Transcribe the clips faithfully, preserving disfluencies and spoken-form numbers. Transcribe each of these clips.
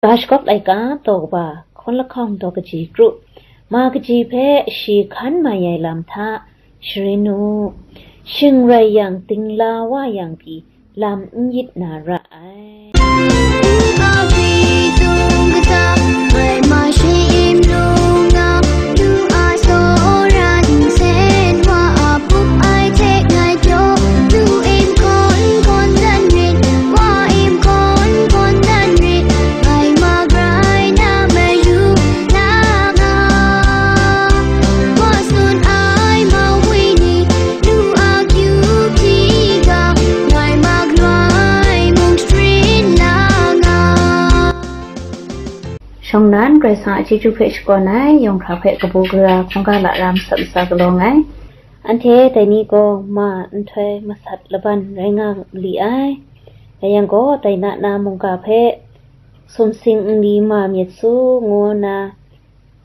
Ga shagawp laika daw kaba, hkawn lahkawng daw kaji kru, ma kaji hpe shi hkan mai ai lam hta sharin u. Shing rai yang, dingla wa yang pyi, lam n yit na ra ai. Shawng nnan, Karai Kasang a chyeju hpe shakawn ai, yawng hkra hpe kabu gara hkungga lara masat masa galaw ai. Anhte dai ni gaw ma nhtoi masat laban rai nga li ai. Rai yang gaw, dai na na mungga hpe sumsing nli ma myit su ngu nna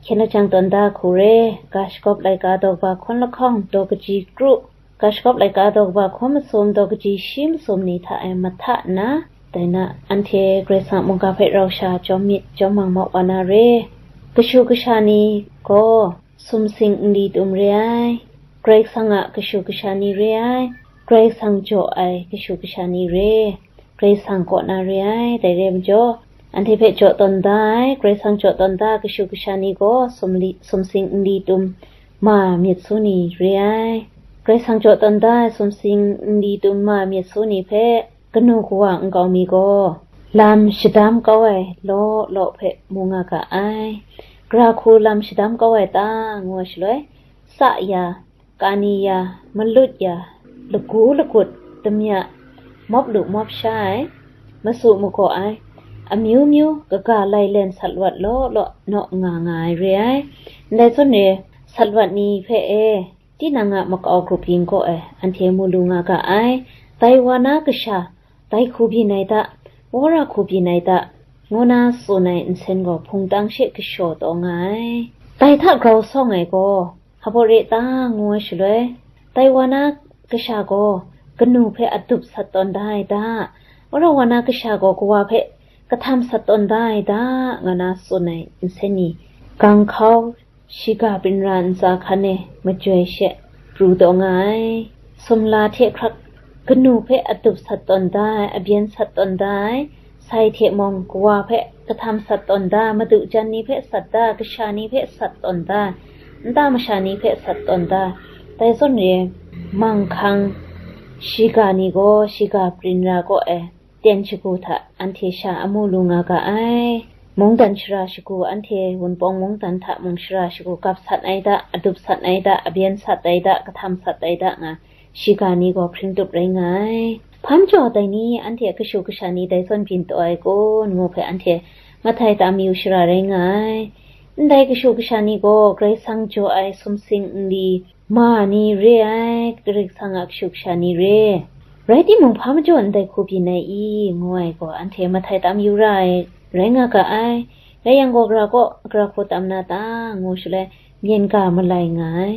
hkyen lajang tawn da hku re, ga shagawp laika daw kaba hkawn lahkawng daw kaji kru, ga shagawp laika daw kaba hkawn masum daw kaji shi masum ni hta e mahta nna, dai na anhte Karai Kasang mungga hpe rau sha chyawm myit, chyawm mang mau wa na re. Kashu kasha ni gaw sumsing nli tum re ai, Karai Kasang a kashu kasha ni re ai, Karai Kasang jaw ai kashu kasha ni re, Karai Kasang kaw na re ai. Dai re ai majaw, anhte hpe jaw tawn da ai, Karai Kasang jaw tawn da ai kashu kasha ni gaw sumli, sumsing nli tum ma myit su ni re ai. Karai Kasang jaw tawn da ai sumsing nli tum ma myit su ni hpe kanu kawa nkau mi gaw, lam shadam kau ai law law hpe mu nga ga ai. Gara hku lam shadam kau ai ta, ngu ai shaloi, sa ya, kani ya, malut ya, lagu lagut, damya, mawp lu mawp sha ai, masu magaw ai, amyu myu kaga lailen sat lawat law law naw nga nga ai re ai. Ndai zawn re, sat lawat ni hpe e, tinang a makau grup yin kaw e anhte mu lu nga ga ai. Dai wa na kasha, dai hku byin ai da, wora hku byin ai da, ngu na tsun ai nsen gaw hpung tang she kashaw taw nga ai. Dai hta grau sawng ai gaw, hpa baw re ta, ngu ai shaloi, dai wa na kasha gaw kanu hpe adup sat tawn da ai da, wora wa na kasha gaw kawa hpe kahtam sat tawn da ai da, nga na tsun ai nsen ni, gang hkau, shiga byin ra ntsa hkan e majoi she pru taw nga ai. Sumla hte hkrak kanu hpe adup sat tawn da ai, abyen sat tawn da ai, sai hte mung kawa hpe kahtam sat tawn da ai, madu jan ni hpe sat da ai, kasha ni hpe sat tawn da ai, nta masha ni hpe sat tawn da ai, dai zawn re, manghkang shiga ni gaw shiga byin ra kaw e, ten shagu hta anhte sha amu lu nga ga ai. Mungdan shara shagu, anhte Wunpawng mungdan hta mung shara shagu gap sat ai da, adup sat ai da, abyen sat ai da, kahtam sat ai da nga, shiga ni gaw hpring tup rai nga ai. Hpa majaw dai ni, anhte a kashu kasha ni dai zawn byin taw ai kun, ngu hpe anhte mahtai tam yu shara rai nga ai. Ndai kashu kasha ni gaw Karai Kasang jaw ai sumsing nli ma ni re ai, Karai Kasang a kashu kasha ni re. Rai timung, hpa majaw ndai hku byin ai i, ngu ai gaw, anhte mahtai tam yu ra ai rai nga ga ai. Rai yang gaw, gara kaw, gara hku tam na ta, ngu shaloi, myen ga malai nga ai.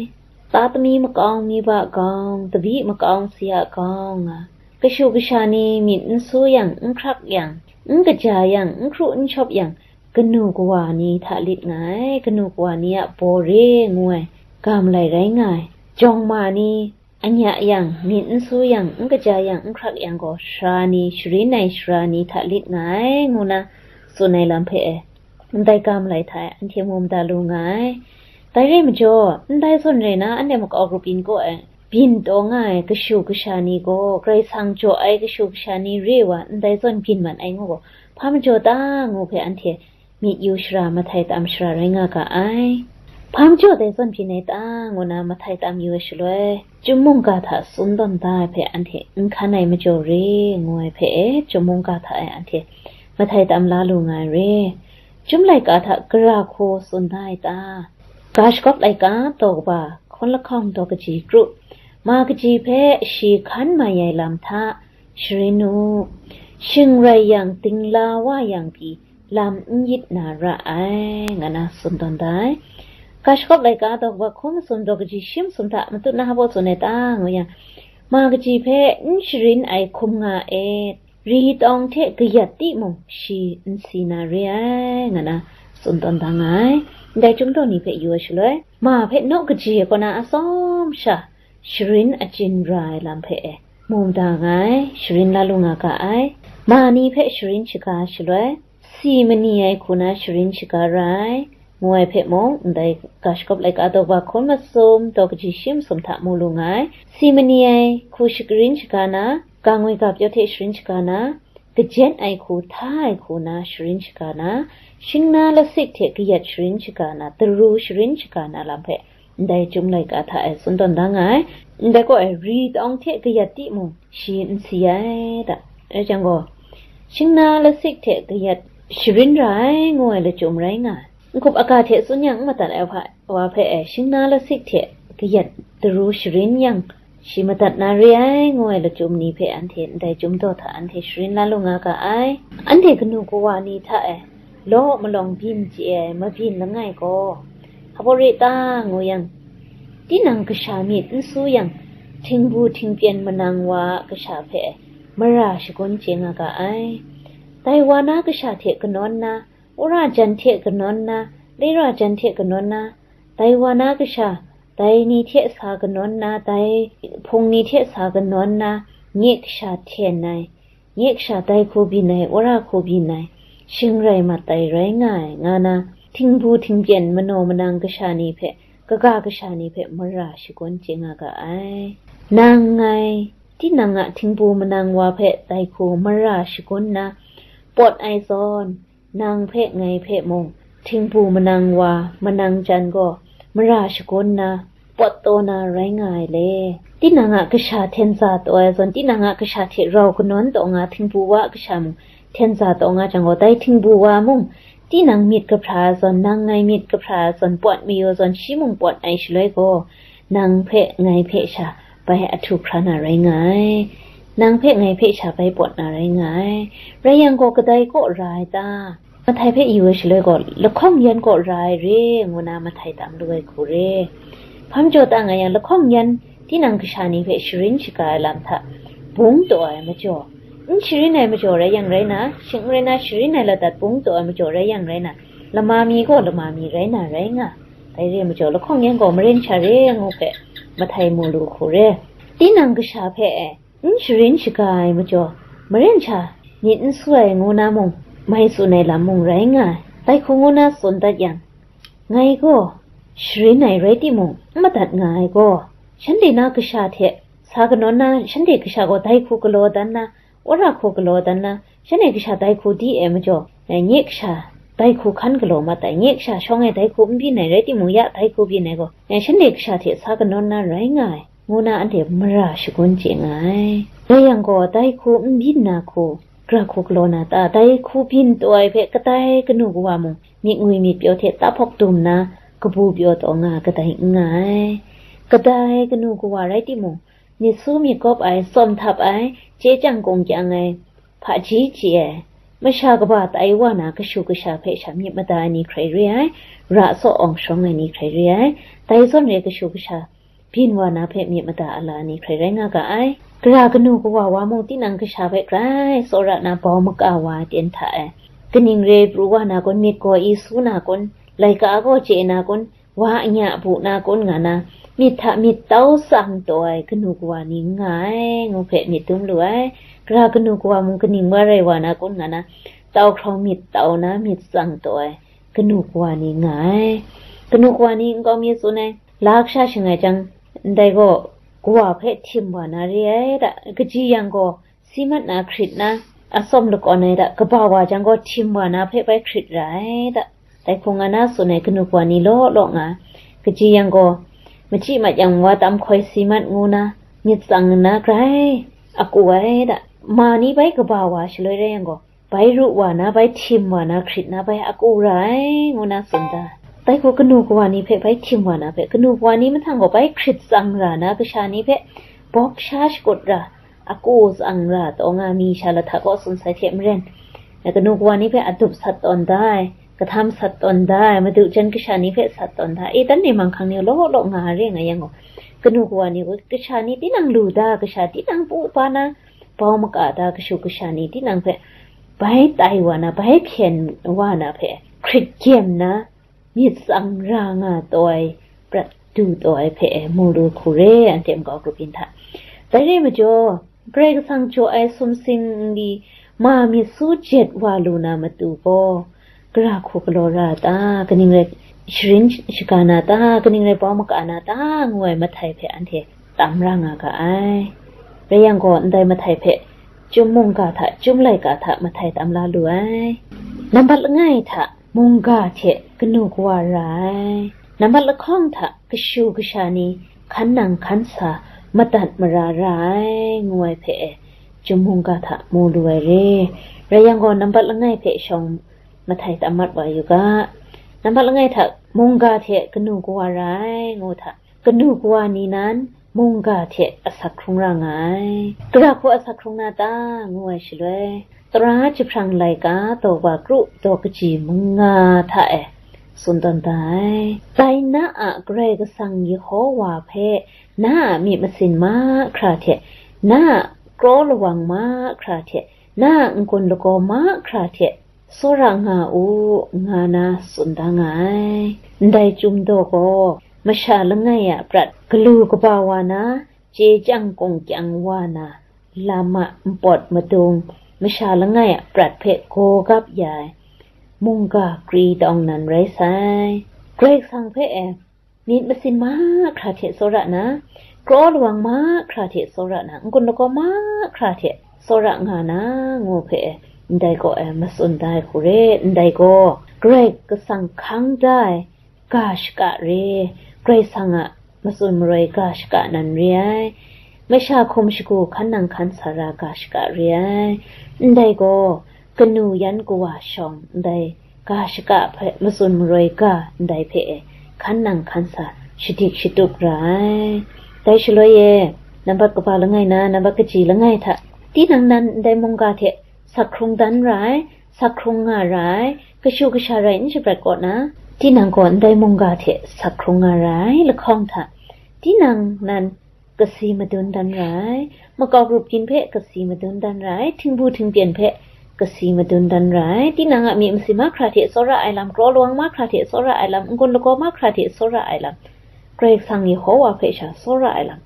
Ta tami makawng, mi ba gawng, tabi makawng, si a gawng nga, kashu kasha ni myit n su yang, n hkrak yang, n kaja yang, n hkru n shawp yang, kanu kawa ni hta lit nga ai, kanu kawa ni a baw re ngu ai, ga malai rai nga ai. Jawng ma ni, anya yang, myit n su yang, n kaja yang, n hkrak yang gaw, sara ni, sharin ai sara ni hta lit nga ai, ngu na tsun ai lam hpe e, ndai ga malai hta e anhte mu mada lu nga ai. Dai re ai majaw, ndai zawn rai na, anhte makau grup yin kaw e byin taw nga ai kashu kasha ni gaw, Karai Kasang jaw ai kashu kasha ni re wa, ndai zawn byin mat ai ngu gaw, hpa majaw ta, ngu hpe anhte myit yu shara, mahtai tam shara rai nga ga ai. Hpa majaw dai zawn byin ai ta, ngu na mahtai tam yu ai shaloi, Chyum mungga hta tsun tawn da ai hpe anhte n hkan ai majaw re, ngu ai hpe e, Chyum mungga hta e anhte mahtai tam la lu nga ai re. Chyum laika hta gara hku tsun da ai ta? Ga shagawp laika daw kaba, hkawn lahkawng daw kaji kru, ma kaji hpe shi hkan mai ai lam hta sharin u. Shing rai yang, dingla wa yang pyi, lam n yit na ra ai, nga na tsun tawn da ai. Ga shagawp laika daw kaba hkawn masum daw kaji shi masum hta matut na hpa baw tsun ai ta, ngu yang, ma kaji hpe n sharin ai hkum nga e, ri tawng hte kayat timung shi n si na re ai, nga na tsun tawn da nga ai. Ndai chyum daw ni hpe yu ai shaloi, ma hpe naw kaji ai kaw na atsawm sha sharin achyin ra ai lam hpe e, mu mada nga ai, sharin la lu nga ga ai. Ma ni hpe sharin shaga shaloi, si mani ai hku na sharin shaga ra ai, ngu ai hpe mung, ndai ga shagawp laika daw ba hkun masum, daw kaji shi masum hta mu lu nga ai. Si mani ai hku sharin shaga na, ga ngwi ga pyaw hte sharin shaga na, kajen ai hku, hta ai hku na sharin shaga na, shingna lasik hte kayat sharin shaga na, daru sharin shaga na lam hpe, ndai chyum laika hta e tsun tawn da nga ai. Ndai kaw e, ri tawng hte kayat timung, shi n si ai da. Rai jang gaw, shingna lasik hte kayat sharin ra ai, ngu ai lachyum rai nga ai. Nhkup aga hte tsun yang n madat ai hpa, wa hpe e, shingna lasik hte kayat daru sharin yang, shi madat na re ai, ngu ai lachyum ni hpe anhte ndai chyum daw hta anhte sharin la lu nga ga ai. Anhte kanu kawa ni hta e, law malawng byin chye ai mabyin langai gaw, hpa re ta ngu yang, tinang kasha myit n su yang, htingbu htingpyen manang wa a kasha hpe mara shagun chye nga ga ai. Dai wa na kasha hte kanawn na, wora jan hte kanawn na, lera jan hte kanawn na, dai wa na kasha, dai ni hte sa kanawn na, dai hpung ni hte sa kanawn na, nye kasha hten ai, nye kasha dai hku byin ai, wora hku byin ai, shing rai mat ai rai nga ai, nga na, htingbu htingpyen manaw manang kasha ni hpe, kaga kasha ni hpe mara shagun chye nga ga ai. Nang ngai, tinang a htingbu manang wa hpe dai hku mara shagun na, pawt ai zawn, nang hpe ngai hpe mung, htingbu manang wa, manang jan gaw, mara shagun na, pawt taw na rai nga ai le. Tinang a kasha hten za taw ai zawn, tinang a kasha hte rau kanawn taw nga, htingbu wa a kasha mung, hten za taw nga jang gaw, dai htingbu wa mung, tinang myit kahpra ai zawn, nang ngai myit kahpra ai zawn, pawt mayu ai zawn, shi mung pawt ai shaloi gaw, nang hpe ngai hpe sha bai ahtu hkra na rai nga ai. Nang hpe ngai hpe sha bai pawt na rai nga ai. Rai yang gaw, kadai kaw ra ai ta? Mahtai hpe yu ai shaloi gaw, lahkawng yan kaw ra ai re, ngu na mahtai tam lu ai hku re. Hpa majaw ta nga yang, lahkawng yan tinang kasha ni hpe sharin shaga ai lam hta bung taw ai majaw, n sharin ai majaw rai yang rai na, shing n rai na, sharin ai ladat bung taw ai majaw rai yang rai na, lama mi gaw lama mi rai na rai nga. Dai re ai majaw, lahkawng yan gaw maren sha re ngu hpe mahtai mu lu hku re. Tinang kasha hpe e, n sharin shaga ai majaw, maren sha myit n su ai ngu na mung, mai tsun ai lam mung rai nga ai. Dai hku ngu na tsun dat yang, ngai gaw sharin ai rai timung, n madat nga ai gaw, shanhte na kasha hte sa kanawn na, shanhte kasha gaw dai hku galaw dan na, wora hku galaw dan na, shanhte kasha dai hku di ai majaw, nye kasha dai hku hkan galaw mat ai, nye kasha shawng e dai hku n byin ai rai timung, ya dai hku byin ai gaw, shanhte kasha hte sa kanawn na rai nga ai, ngu na anhte mara shagun chye nga ai. Rai yang gaw, dai hku n byin na hku, gara hku galaw na ta? Dai hku byin taw ai hpe kadai kanu kawa mung myit ngwi myit pyaw hte tahpawk dum na, kabu pyaw taw nga kadai n nga ai. Kadai kanu kawa rai timung, myit su myit gawp ai, tsawm htap ai, chye chyang kung kyang ai, hpaji chye ai, masha kaba tai wa na kashu kasha hpe sha myit mada ai ni hkrai re ai, ra saw awng sharawng ai ni hkrai re ai, dai zawn re kashu kasha byin wa na hpe myit mada a la ai ni hkrai rai nga ga ai. Gara kanu kawa wa mung tinang kasha hpe grai tsawra na bau maka wa ai ten hta e. Kaning re pru wa na kun, myit gaw i su na kun, laika gaw chye na kun, wa anya bu na kun nga na, myit hta myit tau tsang taw ai kanu kawa ni n nga ai, ngu hpe myit dum lu ai. Gara kanu kawa mung kaning wa rai wa na kun nga na, tau hkrawng myit tau na myit tsang taw ai kanu kawa ni nga ai. Kanu kawa ni nkau mi tsun ai, la kasha shangai jang, ndai gaw kawa hpe htim wa na re ai da, kaji yang gaw, si mat na hkrit na, atsawm lakawn ai da, kaba wa jang gaw htim wa na hpe bai hkrit ra ai da. Dai hku nga na tsun ai kanu kawa ni law law nga, kaji yang gaw, machyi mat yang wa tam hkoi si mat ngu na, myit tsang nna grai aku ai da. Ma ni bai kaba wa shaloi rai yang gaw, bai ru wa na, bai htim wa na, hkrit na, bai aku ra ai, ngu na tsun da. Dai hku kanu kawa ni hpe bai htim wa na hpe, kanu kawa ni mahtang gaw bai hkrit tsang ra na, kasha ni hpe bawk sha shakut ra, aku tsang ra taw nga mi sha lahta kaw tsun sai hte maren, kanu kawa ni hpe adup sat tawn da ai, kahtam sat tawn da ai, madu jan kasha ni hpe sat tawn da ai, e, dan re manghkang ni law law nga re nga yang gaw, kanu kawa ni gaw kasha ni tinang lu da, kasha tinang pu pa na, bau maka da kashu kasha ni tinang hpe bai tai wa na, bai hpyen wa na hpe hkrit gyem na, myit tsang ra nga taw ai, prat du taw ai hpe mu lu hku re, anhte makau grup yin hta. Dai re ai majaw, Karai Kasang jaw ai sumsing nli ma myit su jet wa lu na matu gaw, gara hku galaw ra a ta, kaning rai sharin shaga na ta, kaning rai bau maka na ta, ngu ai mahtai hpe anhte tam ra nga ga ai. Rai yang gaw, ndai mahtai hpe chyum mungga hta, chyum laika hta mahtai tam la lu ai. Nambat langai hta mungga hte kanu kawa ra ai. Nambat lahkawng hta kashu kasha ni hkan nang hkan sa madat mara ra ai, ngu ai hpe e, chyum mungga hta mu lu ai re. Rai yang gaw, nambat langai hpe shawng mahtai tam mat wa yu ga. Nambat langai hta mungga hte kanu kawa ra ai, ngu hta, kanu kawa ni nan mungga hte asak hkrung ra nga ai. Gara hku asak hkrung na ta, ngu ai shaloi, tara jahprang laika daw wa kru daw kaji manga hta e tsun tawn da ai. Dai na a Karai Kasang Yehowa hpe na a myit masin mahkra hte, na a kraw lawang mahkra hte, na a n-gun lagaw mahkra hte tsawra nga u, nga na tsun da nga ai. Ndai chyum daw gaw, masha langai a prat galu kaba wa na, chye chyang kung kyang wa na, lam a npawt madung, masha langai a prat hpe gaw gap ya ai, mungga kri tawng nan rai sai. Karai Kasang hpe e, myit masin mahkra hte tsawra na, kraw lawang mahkra hte tsawra na, n-gun lagaw mahkra hte tsawra nga na, ngu hpe ndai gaw e matsun da ai hku re. Ndai gaw Karai Kasang hkang da ai ga shaka re, Karai Kasang a matsun maroi ga shaka nan re ai, masha hkum shagu hkan nang hkan sa ra ga shaka re ai. Ndai gaw kanu yan kawa shawng ndai ga shaka hpe matsun maroi ga ndai hpe e hkan nang hkan sa shadik shatup ra ai. Dai shaloi e, nambat kaba langai na nambat kaji langai hta, tinang nan ndai mungga hte sak hkrung dan ra ai, sak hkrung nga ra ai, kashu kasha rai n shaprat kaw na, tinang gaw ndai mungga hte sak hkrung nga ra ai lahkawng hta, tinang nan kasi madun dan ra ai, makau grup yin hpe kasi madun dan ra ai, htingbu htingpyen hpe kasi madun dan ra ai, tinang a myit masin mahkra hte tsawra ai lam, kraw lawang mahkra hte tsawra ai lam, n-gun lagaw mahkra hte tsawra ai lam, Karai Kasang Yehowa hpe sha tsawra ai lam,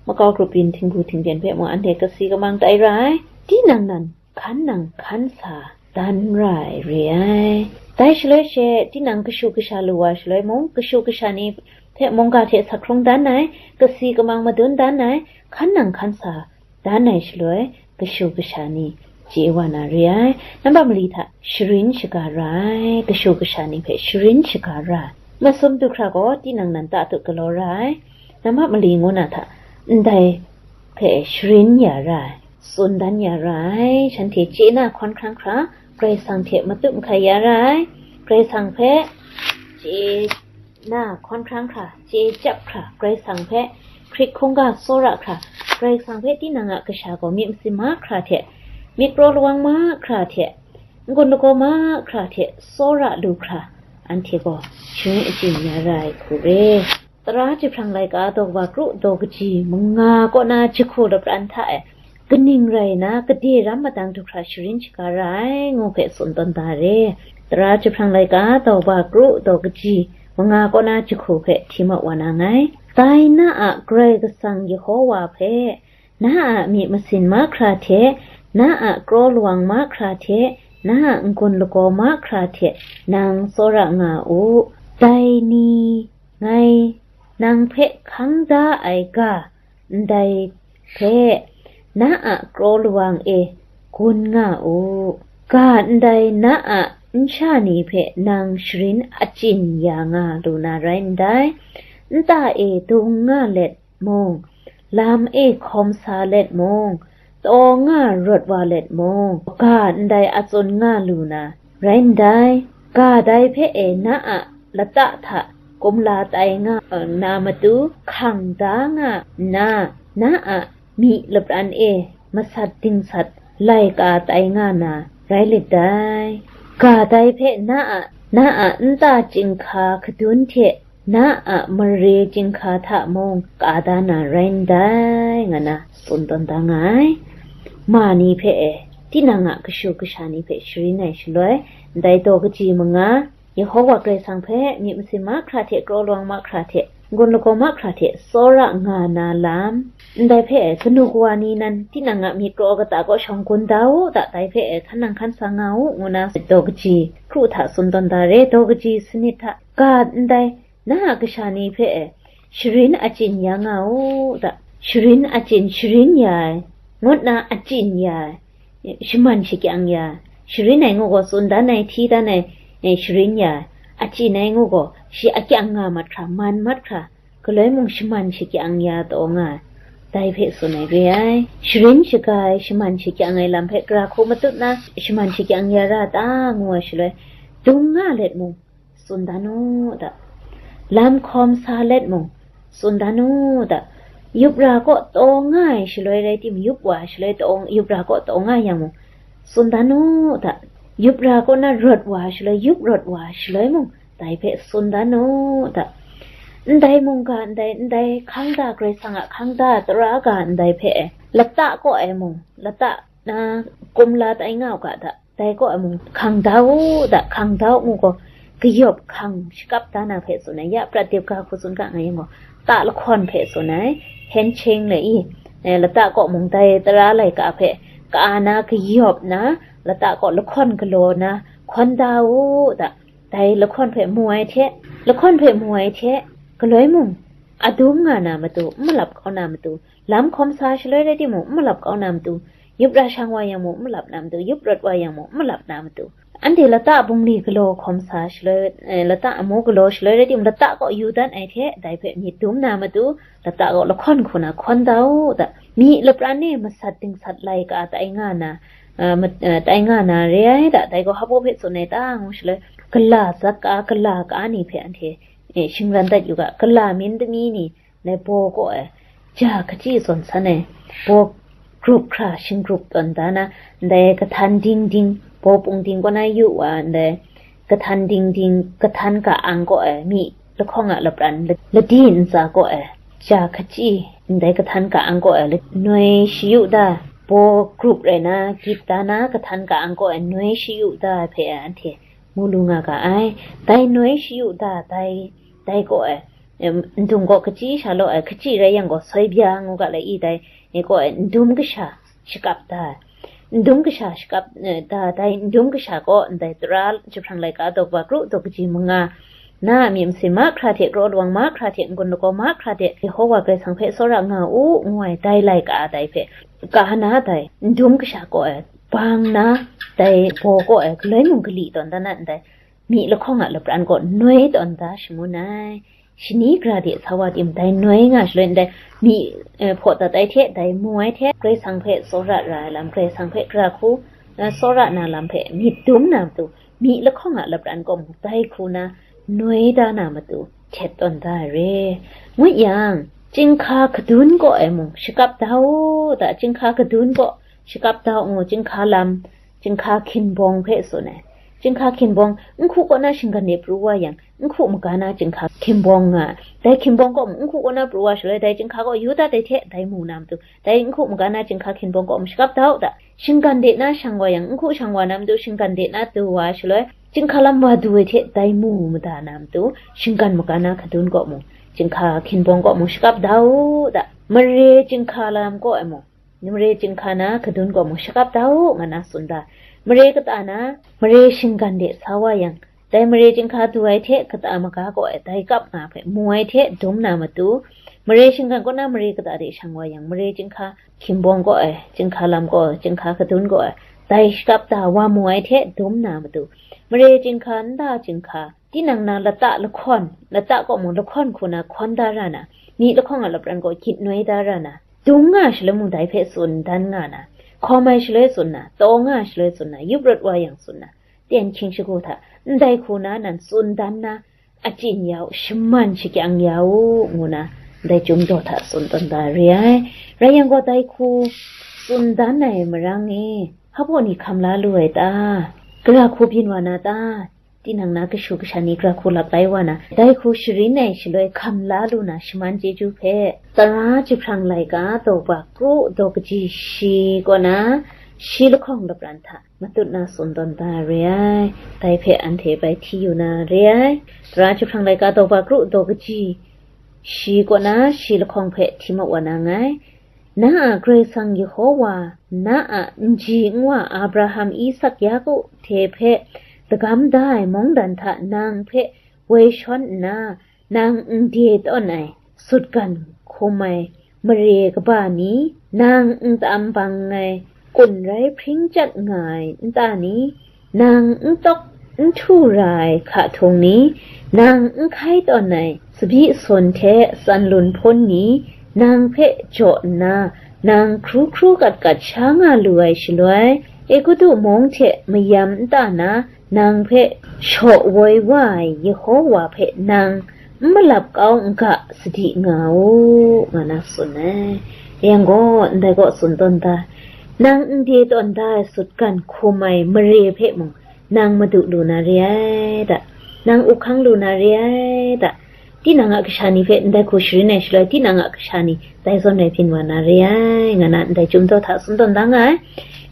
makau grup yin htingbu htingpyen hpe mung anhte kasi kamang tai ra ai, tinang nan hkan nang hkan sa dan ra ai re ai. Dai shaloi she, tinang kashu kasha lu wa shaloi mung, kashu kasha ni hpe mungga hte sak hkrung dan ai, kasi kamang madun dan ai, hkan nang hkan sa dan ai shaloi, kashu kasha ni chye wa na re ai. Nambat mali hta sharin shaga ra ai, kashu kasha ni hpe sharin shaga ra ai. Masum du hkra gaw tinang nan ta tut galaw ra ai. Nambat mali ngu na hta, ndai hpe sharin ya ra ai, tsun dan ya ra ai, shanhte chye na hkawn hkrang hkra, Karai Kasang hte matut mahkai ya ra ai, Karai Kasang hpe chye na hkawn hkrang hkra, chye chyap hkra, Karai Kasang hpe hkrit hkungga tsawra hkra, Karai Kasang hpe tinang a kasha gaw myit masin mahkra hte, myit kraw lawang mahkra hte, n-gun lagaw mahkra hte tsawra lu hkra, anhte gaw sharin achyin ya ra ai hku re. Tara jahprang laika daw wa kru daw kaji manga kaw na jahku lapran hta e, kaning rai na, gade ram madang du hkra sharin shaga ra ai, ngu hpe tsun tawn da re. Tara jahprang laika daw wa kru daw kaji manga kaw na jahku hpe hti mat wa na ngai. Dai na a Karai Kasang Yehowa hpe, na a myit masin mahkra hte, na a kraw lawang mahkra hte, na a n-gun lagaw mahkra hte nang tsawra nga u. Dai ni ngai nang hpe hkang da ai ga ndai hpe na a kraw lawang e gun nga u. Ga ndai na a nsha ni hpe nang sharin achyin ya nga lu na rai ndai. Nta e dung nga let mung, lam e hkawm sa let mung, taw nga rawt wa let mung, ga ndai a tsun nga lu na rai ndai. Ga dai hpe e na a lata hta kumla tai nga na matu hkang da nga nna, na a myi lapran e masat dingsat laika tai nga na rai lit dai. Ga dai hpe na a, na a nta chyinghka kadun hte na a mare chyinghka hta mung ka da na rai ndai, nga na tsun tawn da nga ai. ma ni hpe e, tinang a kashu kasha ni hpe sharin ai shaloi, ndai daw kaji manga, Yehowa Karai Kasang hpe myit masin mahkra hte, kraw lawang mahkra hte, n-gun lagaw mahkra hte tsawra nga na lam, ndai hpe e, kanu kawa ni nan tinang a myit kraw kata kaw shawng gun da u ta, dai hpe e, hkan nang hkan sa nga u, ngu na daw kaji hkru hta tsun tawn da re, daw kaji sanit hta, ga ndai, na a kasha ni hpe e, sharin achyin ya nga u ta, sharin achyin, sharin ya ai, ngut na achyin ya ai, shaman shakyang ya, sharin ai ngu gaw, tsun dan ai, hti dan ai, e, sharin ya ai, achyin ai ngu gaw, shi akyang nga mat hkra, man mat hkra, galoi mung shaman shakyang ya taw nga ai, dai hpe tsun ai re ai. Sharin shaga ai, shaman shakyang ai lam hpe gara hku matut na, shaman shakyang ya ra ta, ngu ai shaloi, dung nga let mung, tsun dan u ta. Lam hkawm sa let mung, tsun dan u ta. Yup ra kaw taw nga ai shaloi rai tim, yup wa ai shaloi taw, yup ra kaw taw nga yang mung, tsun dan u ta. Yup ra kaw na rawt wa ai shaloi, yup rawt wa ai shaloi mung, dai hpe tsun dan u ta. Ndai mungga ndai, ndai hkang da, Karai Kasang a hkang da tara ga ndai hpe e, lata kaw e mung, lata na kumla tai nga u ga ta. Dai kaw e mung hkang da u ta, hkang da u ngu gaw, kayawp hkang shakap da na hpe tsun ai, ya prat dip ga hku tsun ga nga yang gaw, ta lahkawn hpe tsun ai, hencheng le i, e, lata kaw mung dai tara laika hpe ka na kayawp na, lata kaw lahkawn galaw na, hkawn da u ta, dai lahkawn hpe mu ai hte, lahkawn hpe mu ai hte, galoi mung, adum nga na matu, n malap kau na matu, lam hkawm sa shaloi rai timung, n malap kau na matu, yup ra shang wa yang mung, n malap na matu, yup rawt wa yang mung, n malap na matu, anhte lata bungli galaw hkawm sa shaloi, eh, lata amu galaw shaloi rai timung, lata kaw yu dan ai hte, dai hpe myit dum na matu, lata kaw lahkawn hku na hkawn da u ta, myi lapran e masat dingsat laika tai nga na, eh, ma-, eh, tai nga na re ai ta, dai gaw hpaw hpe tsun ai ta, ngu shaloi, gala zat ka, gala ka ni hpe anhte, eh, shingran dat yu ga, gala myin dami ni, ndai baw kaw e, ja hkachyi zawn san ai, baw grup hkra shinggrup tawn da na, ndai kahtan ding ding, baw pung ding kaw na yu wa, ndai kahtan ding ding, kahtan ka ang kaw e, myi lahkawng a lapran, la-, ladi ntsa kaw e, ja hkachyi, ndai kahtan ka ang kaw e, la-, noi shayu da, baw grup rai na, gyit da na, kahtan ka ang kaw e, noi shayu da hpe anhte mu lu nga ga ai. Dai noi shayu da, dai, dai kaw e, em, ndung gaw kachyi sha law ai, kachyi rai yang gaw soi bya ngu ga lai i, dai, e, kaw e, ndum kasha shakap da ai. Ndum kasha shakap, eh, da, dai ndum kasha kaw ndai tara jahprang laika daw kaba kru daw kaji manga, na a myit masin mahkra hte, kraw lawang mahkra hte, n-gun lagaw mahkra hte, Yehowa Karai Kasang hpe tsawra nga u, ngu ai, dai laika dai hpe, ka na dai ndum kasha kaw e, bang na, dai baw kaw e, galoi mung gali tawn da na ndai, myi lahkawng a lapran kaw noi tawn da shangun ai. Shani gara de sa wa tim dai noi nga shaloi ndai, myi, eh, hpaw dat ai hte, dai mu ai hte, Karai Kasang hpe tsawra ra ai lam, Karai Kasang hpe gara hku, eh, tsawra na lam hpe myit dum na matu, myi lahkawng a lapran kaw mung dai hku na noi da na matu, htet tawn da ai re. Ngut yang, chyinghka kadun kaw e mung shakap da u ta, chyinghka kadun kaw shakap da u ngu, chyinghka lam, chyinghka hkinbawng hpe tsun ai. Chyinghka hkinbawng, nhku kaw na shinggan de pru wa yang, nhku maga na chyinghka hkinbawng nga ai. Dai hkinbawng kaw mung, nhku kaw na pru wa shaloi, dai chyinghka kaw yu dat ai hte, dai mu na matu, dai nhku maga na chyinghka hkinbawng kaw mung shakap da u ta. Shinggan de na shang wa yang, nhku shang wa na matu, shinggan de na du wa shaloi, chyinghka lam wa du ai hte, dai mu mada na matu, shinggan maga na kadun kaw mung, chyinghka hkinbawng kaw mung shakap da u ta. Mare chyinghka lam kaw e mung, mare chyinghka na kadun kaw mung shakap da u, nga na tsun da. Mare kata na, mare shinggan de sa wa yang, dai mare chyinghka du ai hte kata maga kaw e dai kap nga hpe mu ai hte dum na matu, mare shinggan kaw na mare kata de shang wa yang, mare chyinghka hkinbawng kaw e, chyinghka lam kaw e, chyinghka kadun kaw e, dai shakap da wa mu ai hte dum na matu, mare chyinghka nta chyinghka, tinang na lata lahkawn, lata kaw mung lahkawn hku na hkawn da ra na, myi lahkawng a lapran kaw gyit noi da ra na, dung nga shaloi mung dai hpe tsun dan nga na, hkawm ai shaloi tsun na, taw nga shaloi tsun na, yup rawt wa yang tsun na, ten hkying shagu hta, ndai hku na nan tsun dan na, achyin ya u, shaman shakyang ya u, ngu na, ndai Chyum daw hta tsun tawn da re ai. Rai yang gaw, dai hku tsun dan ai marang e, hpaw ni hkam la lu ai ta? Gara hku byin wa na ta? tinang na kashu kasha ni gra hku lap lai wa na, dai hku sharin ai shaloi hkam la lu na shaman chyeju hpe, tara jahprang laika daw ba kru daw kaji shi kaw na, shi lahkawng lapran hta matut na tsun tawn da re ai, dai hpe anhte bai hti yu na re ai. Tara jahprang laika daw ba kru daw kaji shi kaw na, shi lahkawng hpe hti mat wa na nngai. Na a Karai Kasang Yehowa, na a nji nwa Abraham, Isak, Yaku hte hpe dagam da ai mungdan hta nang hpe woi shawn nna, nang n de tawn ai, sutgan hkum ai mare kaba ni, nang n tam bang ai, kun rai hpring chyat nga ai nta ni, nang n tawk n htu ra ai hka htung ni, nang n hkai tawn ai tsabyi sun hte tsanlun hpun ni, nang hpe jaw nna, nang hkru hkru kat kat sha nga lu ai shaloi, Egutu mung hte mayam nta na, nang hpe shaw woi wa ai Yehowa hpe nang n malap kau n ga sadi nga u, nga na tsun ai. Yang gaw, ndai kaw tsun tawn da, nang n de tawn da ai sutgan hkum ai mare hpe mung, nang madu lu na re ai da, nang up hkang lu na re ai da, tinang a kasha ni hpe ndai hku sharin ai shaloi, tinang a kasha ni dai zawn rai byin wa na re ai, nga na ndai chyum daw hta tsun tawn da nga ai.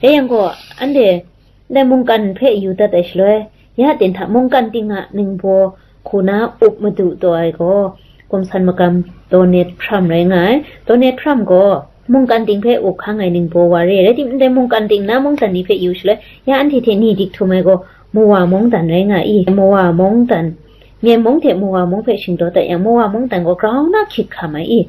Rai yang gaw, anhte ndai mungkan hpe yu dat ai shaloi, ya ten hta mungkan ting a ningbaw hku na up madu taw ai gaw, Kumsan magam Donald Trump rai nga ai. Donald Trump gaw mungkan ting hpe up hkang ai ningbaw wa re ai. Rai timung, ndai mungkan ting na mungdan ni hpe yu shaloi, ya anhte hte ni dik htum ai gaw, Mowa mungdan rai nga i. Mowa mungdan, Myen mung hte Mowa mung hpe shingdaw dat yang, Mowa mungdan gaw grau na hkyik hkam ai i.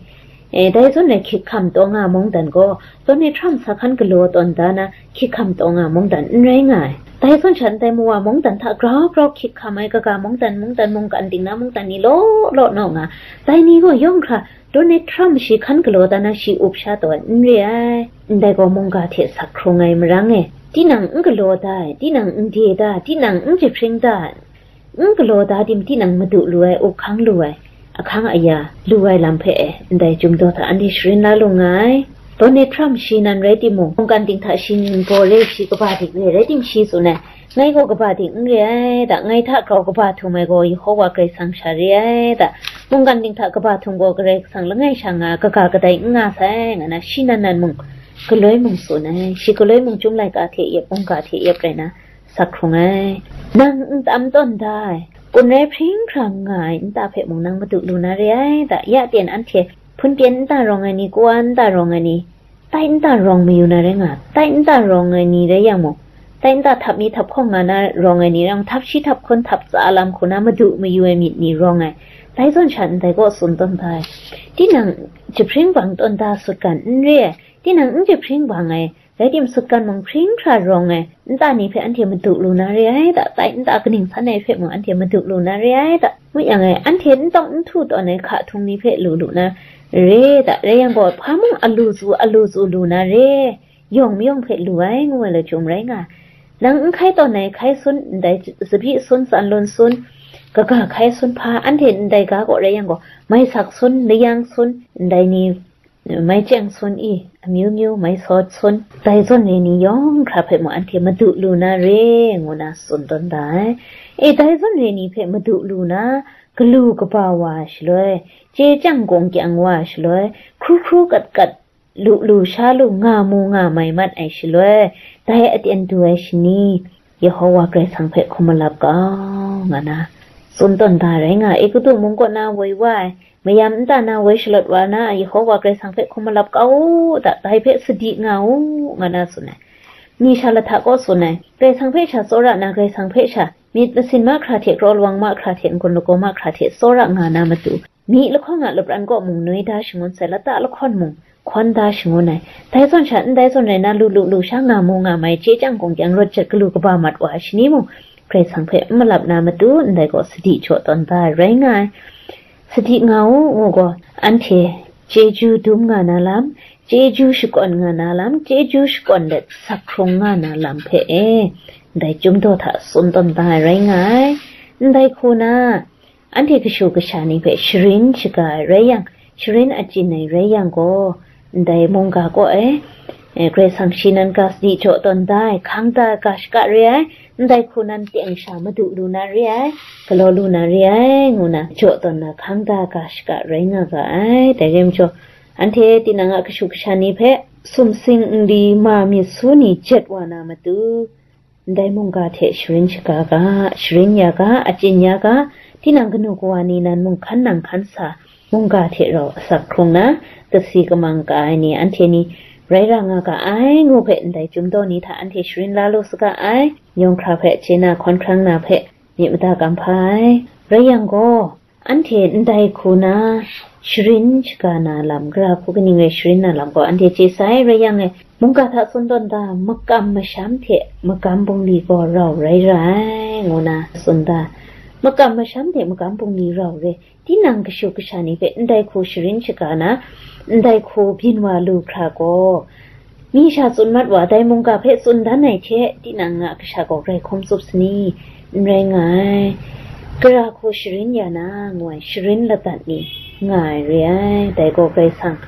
E, dai zawn rai hkyik hkam taw nga mungdan gaw, Donald Trump sa hkan galaw tawn da na hkyik hkam taw nga mungdan n rai nga ai. Dai zawn sha ndai Mowa mungdan hta grau grau hkyik hkam ai kaga mungdan, mungdan mungkan ting na mungdan ni law law naw nga, dai ni gaw yawng hkra Donald Trump shi hkan galaw da na shi up sha taw ai n re ai. Ndai gaw mungga hte sak hkrung ai marang e, tinang n galaw da ai, tinang n de da, tinang n jahpring da, n galaw da tim tinang madu lu ai, up hkang lu ai, ahkang aya lu ai lam hpe e, ndai chyum daw hta anhte sharin la lu nga ai. Donald Trump shi nan rai timung, mungkan ting hta shi ningbaw re, shi kaba dik re, rai tim shi tsun ai, ngai gaw kaba dik n re ai da, ngai hta grau kaba htum ai gaw Yehowa Karai Kasang sha re ai da, mungkan ting hta kaba htum gaw Karai Kasang langai sha nga, kaga kadai n nga sai, nga na shi nan nan mung, galoi mung tsun ai, shi galoi mung chyum laika hte yep, mungga hte yep rai na, sak hkrung ai. Nang n tam tawn da ai, kun rai hpring hkrang nga ai nta hpe mung nang madu lu na re ai da, ya ten anhte hpun pyen nta rawng ai ni, kawa nta rawng ai ni, tai nta rawng mayu na rai nga, tai nta rawng ai ni rai yang mung, tai nta htap mi htap hkawng nga na rawng ai ni rai yang, htap shi htap hkun htap tsa lam hku na madu mayu ai myit ni rawng ai. Dai zawn sha ndai kaw tsun tawn da ai. Tinang jahpring bang tawn da sutgan n re ai, tinang n jahpring bang ai, rai tim sutgan mung hpring hkra rawng ai, nta ni hpe anhte madu lu na re ai da, tai nta kaning san ai hpe mung anhte madu lu na re ai da, ngu yang e, anhte n tawk n htu tawn ai hka htung ni hpe lu lu na re da, rai yang gaw, hpa mung alu tsu, alu tsu lu na re, yawng mayawng hpe lu ai, ngu ai lachyum rai nga. Nang n hkai tawn ai hkai sun, ndai tsabyi sun, tsanlun sun, kaga hkai sun hpa, anhte ndai ga kaw rai yang gaw, mai sak sun, layang sun, ndai ni, mai chyeng sun i, amyu myu, mai sawt sun, dai zawn re ni yawng hkra hpe mung anhte madu lu na re, ngu na tsun tawn da ai. E, dai zawn re ni hpe madu lu na, galu kaba wa ai shaloi, chye chyang gawng kyang wa ai shaloi, hkru hkru kat kat, lu lu sha lu nga mu nga mai mat ai shaloi, dai aten du ai shani, Yehowa Karai Kasang hpe hkum malap kau, nga na tsun tawn da rai nga, Egutu mung kaw na woi wa ai, mayam nta na woi shalawt wa na, Yehowa Karai Kasang hpe hkum malap kau u, da, dai hpe sadi nga u, nga na tsun ai. Ni sha lahta kaw tsun ai, Karai Kasang hpe sha tsawra na, Karai Kasang hpe sha myit masin mahkra hte, kraw lawang mahkra hte, n-gun lagaw mahkra hte tsawra nga na matu, myi lahkawng a lapran kaw mung noi da shangun sai, lata lahkawn mung hkawn da shangun ai. Dai zawn sha, ndai zawn rai na, lu lu lu sha nga mu nga mai, chye chyang gawng kyang rawt jat galu kaba mat wa ai shani mung, Karai Kasang hpe n malap na matu, ndai gaw sadi jaw tawn da ai rai nga ai. Sadi nga u, ngu gaw, anhte chyeju dum nga na lam, chyeju shakawn nga na lam, chyeju shakawn let sak hkrung nga na lam hpe e, ndai chyum daw hta tsun tawn da ai rai nga ai. Ndai hku na, anhte kashu kasha ni hpe sharin shaga ai rai yang, sharin achyin ai rai yang gaw, ndai mungga kaw e, E, Karai Kasang shi nan ga sadi jaw tawn da ai, hkang da ga shaka re ai, ndai hku nan teng sha madu lu na re ai, galaw lu na re ai, ngu na jaw tawn na hkang da ga shaka rai nga ga ai. Dai rai majaw, anhte tinang a kashu kasha ni hpe sumsing nli ma myit su ni jet wa na matu, ndai mungga hte sharin shaga ga, sharin ya ga, achyin ya ga, tinang kanu kawa ni nan mung hkan nang hkan sa, mungga hte rau asak hkrung na, kasi kamang ka ai ni anhte ni rai ra nga ga ai, ngu hpe ndai chyum daw ni hta anhte sharin la lu saga ai, yawng hkra hpe chye na hkawn hkrang na hpe myit mada kam hpa ai. Rai yang gaw, anhte ndai hku na sharin shaga na lam, gara hku kaning rai sharin na lam gaw anhte chye sai, rai yang e, mungga hta tsun tawn da, makam masham hte magam bungli gaw rau rai ra ai, ngu na tsun da. Makam masham hte magam bungli rau re, tinang kashu kasha ni hpe ndai hku sharin shaga na, ndai hku byin wa lu hkra gaw, mi sha tsun mat wa, dai mungga hpe tsun dan ai hte tinang a kasha gaw grai hkum tsup sani, n rai nga ai. Gara hku sharin ya na, ngu ai sharin ladat ni nga ai re ai, dai gaw Karai Kasang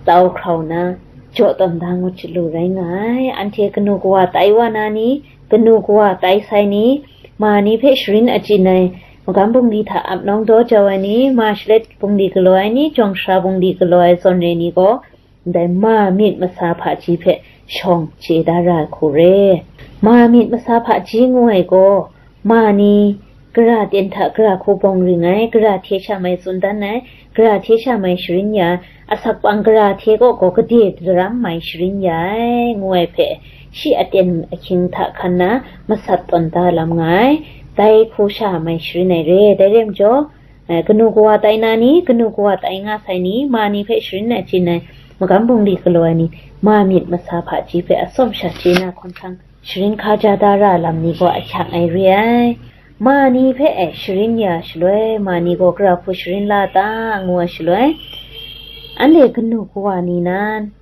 tau hkrau na, jaw tawn da ngut shalu rai nga ai. Anhte kanu kawa tai wa na ni, kanu kawa tai sai ni, ma ni hpe sharin achyin ai, magam bungli hta ap nawng daw jau ai ni, ma shalet bungli galaw ai ni, jawng sara bungli galaw ai zawn re ni gaw, ndai ma myit masa hpaji hpe shawng chye da ra ai hku re. Ma myit masa hpaji ngu ai gaw, ma ni gara ten hta gara hku bawng ring ai, gara hte sha mai tsun dan ai, gara hte sha mai sharin ya, asak pang gara hte kaw gaw gade daram mai sharin ya ai, ngu ai hpe, shi aten ahkying hta hkan na masat tawn da lam nga ai, dai hku sha mai sharin ai re. Dai rai majaw, eh, kanu kawa tai na ni, kanu kawa tai nga sai ni, ma ni hpe sharin achyin ai, magam bungli galaw ai ni, ma myit masa hpaji hpe atsawm sha chye na hkawn hkrang, sharin hkaja da ra lam ni gaw ahkyak ai re ai. Ma ni hpe e sharin ya shaloi, ma ni gaw gara hku sharin la ta, ngu ai shaloi, anhte kanu kawa ni nan,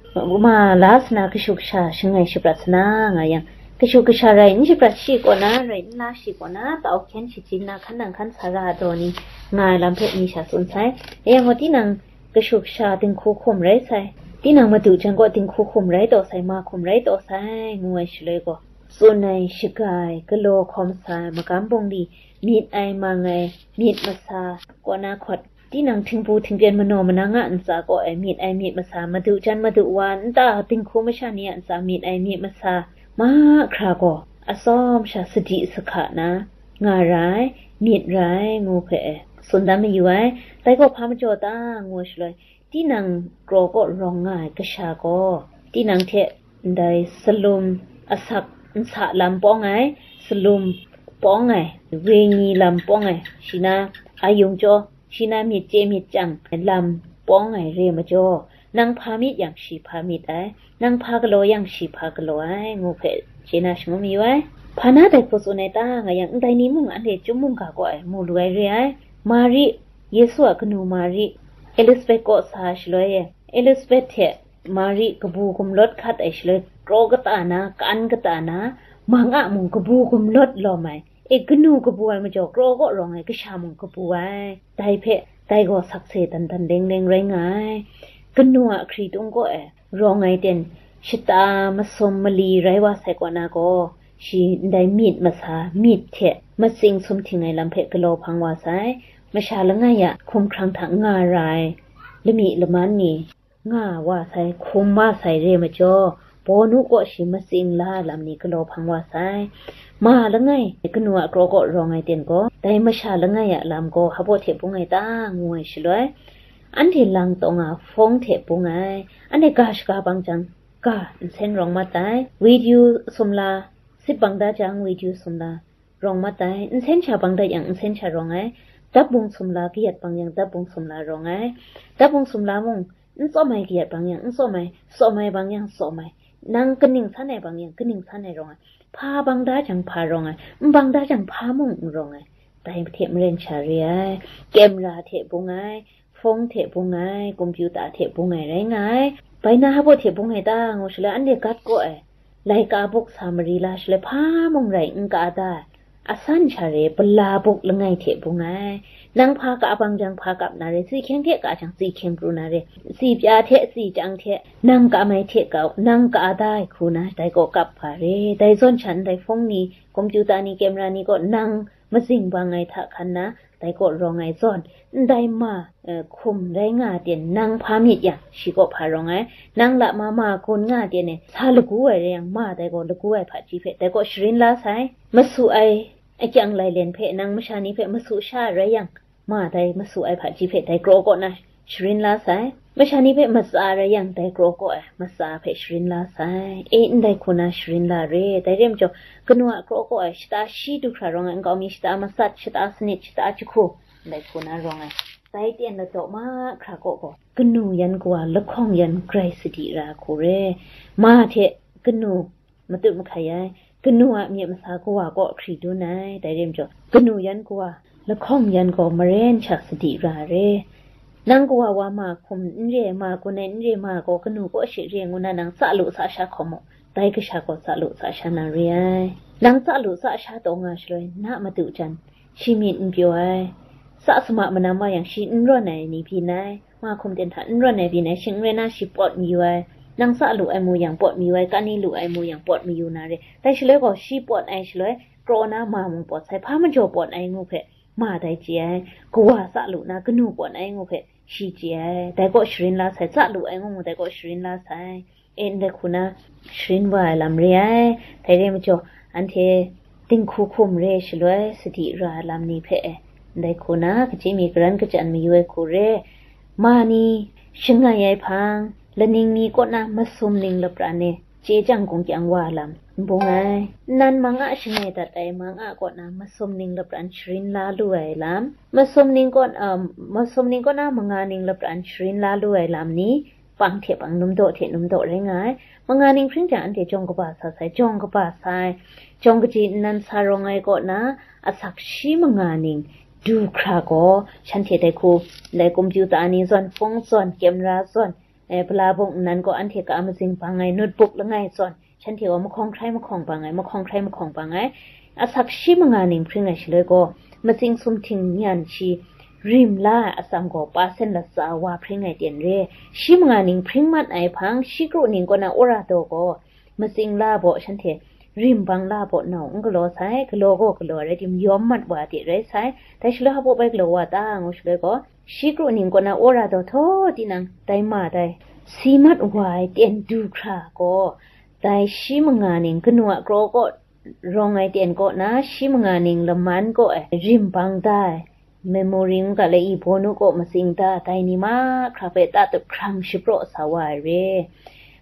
ma la sana kashu kasha shangai shaprat sana nga yang, kashu kasha rai n shaprat shi kaw na, rai n la shi kaw na, tau hkyen shajin na, hkan nang hkan sa ra ai daw ni nga ai lam hpe mi sha tsun sai. Rai yang gaw, tinang kashu kasha dinghku hkum rai sai, tinang madu jan gaw dinghku hkum rai taw sai, ma hkum rai taw sai, ngu ai shaloi gaw, tsun ai, shaga ai, galaw hkawm sa ai, magam bungli, myit ai, mang ai, myit masa, kaw na hkawt, tinang htingbu htingpyen manaw manang a ntsa kaw ai myit ai myit masa, madu jan madu wa nta dinghku masha ni a ntsa myit ai myit masa, mahkra gaw atsawm sha sadi sahka na nga ra ai, myit ra ai, ngu hpe tsun dan mayu ai. Dai gaw hpa majaw ta, ngu shaloi, tinang kraw kaw rawng nga ai kasha gaw, tinang hte ndai salum asak nsa lam pawng ai, salum pawng ai, wenyi lam pawng ai, shi na ayung jaw, shi na myit chye myit chyang lam pawng ai re majaw, nang hpa myit yang shi hpa myit ai, nang hpa galaw yang shi hpa galaw ai, ngu hpe chye na shangun mayu ai. Hpa na dai hku tsun ai ta nga yang, ndai ni mung anhte chyum mungga kaw ai mu lu ai re ai. Mari, Yesu a kanu Mari, Elisabet kaw sa ai shaloi e, Elisabet hte Mari kabu gumlawt hkat ai shaloi, kraw kata na, kan kata na, mang a mung kabu gumlawt lawm ai, e, kanu kabu ai majaw, kraw kaw rawng ai kasha mung kabu ai. Dai hpe, dai gaw sakse dan dan leng leng rai nga ai. Kanu a hkritung kaw e rawng ai ten, shata masum mali rai wa sai kaw na gaw, shi ndai myit masa, myit hte matsing sumhting ai lam hpe galaw hpang wa sai. Masha langai a hkumhkrang hta nga ra ai lami laman ni, nga wa sai, hkum wa sai re majaw, bawnu kaw shi matsing la ai lam ni galaw hpang wa sai. Ma langai, kanu a kraw kaw rawng ai ten gaw, dai masha langai a lam gaw hpa baw hte bung ai ta, ngu ai shaloi, anhte lang tawng a hpawng hte bung ai, anhte ga shaga bang jang, ga nsen rawng mat ai, video sumla, sit bang da jang, video sumla, rawng mat ai, nsen sha bang dat yang nsen sha rawng ai, dap bung sumla kayat bang yang dap bung sumla rawng ai, dap bung sumla mung, n tsawm ai kayat bang yang n tsawm ai, tsawm ai bang yang tsawm ai, nang kaning san ai bang yang kaning san ai rawng ai, hpa bang da jang hpa rawng ai, n bang da jang hpa mung n rawng ai, dai hte maren sha re ai, camera hte bung ai, hpawng hte bung ai, kompyuta hte bung ai rai nga ai. Bai na hpa baw hte bung ai ta, ngu shaloi, anhte gat kaw ai, laika buk sa mari la shaloi, hpa mung rai n ka da ai, asan sha re, pala buk langai hte bung ai. Nang hpa ka bang jang hpa kap na re, tsi hkyeng hte ka jang tsi hkyeng pru na re, tsi pya hte tsi chyang hte, nang kam ai hte kau, nang ka da ai hku na, dai kaw kap hpa re. Dai zawn sha ndai hpung ni, kompyuta ni, camera ni kaw nang mazing bang ai hta hkan na, dai kaw rawng ai zawn, ndai ma, eh, hkum rai nga ten nang hpa myit yang, shi kaw hpa rawng ai, nang lama ma gun nga ten e, sa lagu ai rai yang, ma dai gaw lagu ai hpaji hpe, dai kaw sharin la sai, masu ai akyang lailen hpe, nang masha ni hpe masu sha rai yang, ma dai masu ai hpaji hpe, dai kraw kaw na sharin la sai, masha ni hpe matsa rai yang, dai kraw kaw ai matsa hpe sharin la sai, e, ndai hku na sharin la re, dai re majaw, kanu a kraw kaw ai shata shi du hkra rawng ai, nkau mi shata masat, shata sanit, shata jahku, ndai hku na rawng ai. Dai ten ladaw mahkra kaw gaw, kanu yan kawa lahkawng yan grai sadi ra hku re. Ma hte kanu matut mahkai ai, kanu a myit masa kawa kaw hkri dun ai, dai re majaw, kanu yan kawa lahkawng yan gaw maren sha sadi ra re. Nang kawa wa ma hkum n re ai, ma gun ai n re ai, ma gaw kanu kaw she re ai ngu na nang tsa lu tsa sha hkawm mu, dai kasha gaw tsa lu tsa sha na re ai. Nang tsa lu tsa sha taw nga shaloi, na madu jan, shi myit n pyaw ai, sa sama manam wa yang shi n rawn ai ni byin ai, ma hkum ten hta n rawn ai byin ai, shing n rai na shi pawt mayu ai, nang sa lu ai mu yang pawt mayu ai, kani lu ai mu yang pawt mayu na re. Dai shaloi gaw shi pawt ai shaloi, kraw na ma mung pawt sai, hpa majaw pawt ai ngu hpe, ma dai chye ai, kawa sa lu na kanu pawt ai ngu hpe, shi chye ai, dai kaw sharin la sai, sa lu ai ngu ngu dai kaw sharin la sai. E, ndai hku na sharin wa ai lam re ai. Dai re majaw, anhte dinghku hkum re shaloi, sadi ra ai lam ni hpe e, ndai hku na, kaji mi karan kachyan mayu ai hku re. Ma ni shangai ai hpang, laning ni kaw na masum ning lapran e, chye chyang kung kyang wa ai lam n bung ai. Nnan mang a shangai dat ai mang a kaw na masum ning lapran sharin la lu ai lam, masum ning kaw, ah, masum ning kaw na manga ning lapran sharin la lu ai lam ni, pang hte pang, num daw hte num daw rai nga ai. Manga ning hpring jang anhte jawng kaba sa sai, jawng kaba sa ai, jawng kaji nnan sa rawng ai kaw na, asak shi manga ning du hkra gaw, shanhte dai hku, dai kompyuta ni zawn, hpung zawn, camera zawn, eh, palabung nnan gaw anhte ka mazing bang ai, notebook langai zawn, shanhte gaw mahkawng hkrai mahkawng bang ai, mahkawng hkrai mahkawng bang ai, asak shi manga ning hpring ai shaloi gaw, matsing sumhting nyan shi rim la ai atsam gaw, pasen latsa wa hpring ai ten re. Shi manga ning hpring mat ai hpang, shi kru ning kaw na wora daw gaw, matsing la baw shanhte rim bang la baw nau n galaw sai, galaw gaw galaw rai tim, yawm mat wa de rai sai, dai shaloi hpa baw bai galaw wa ta ngu shaloi gaw, shi kru ning kaw na wora daw htaw tinang, dai ma dai, si mat wa ai ten du hkra gaw, dai shi manga ning kanu a kraw kaw rawng ai ten kaw na, shi manga ning laman kaw ai rim bang da ai, memory ngu ga le, i bawnu kaw matsing da, dai ni mahkra hpe tatut hkrang shapraw sa wa ai re.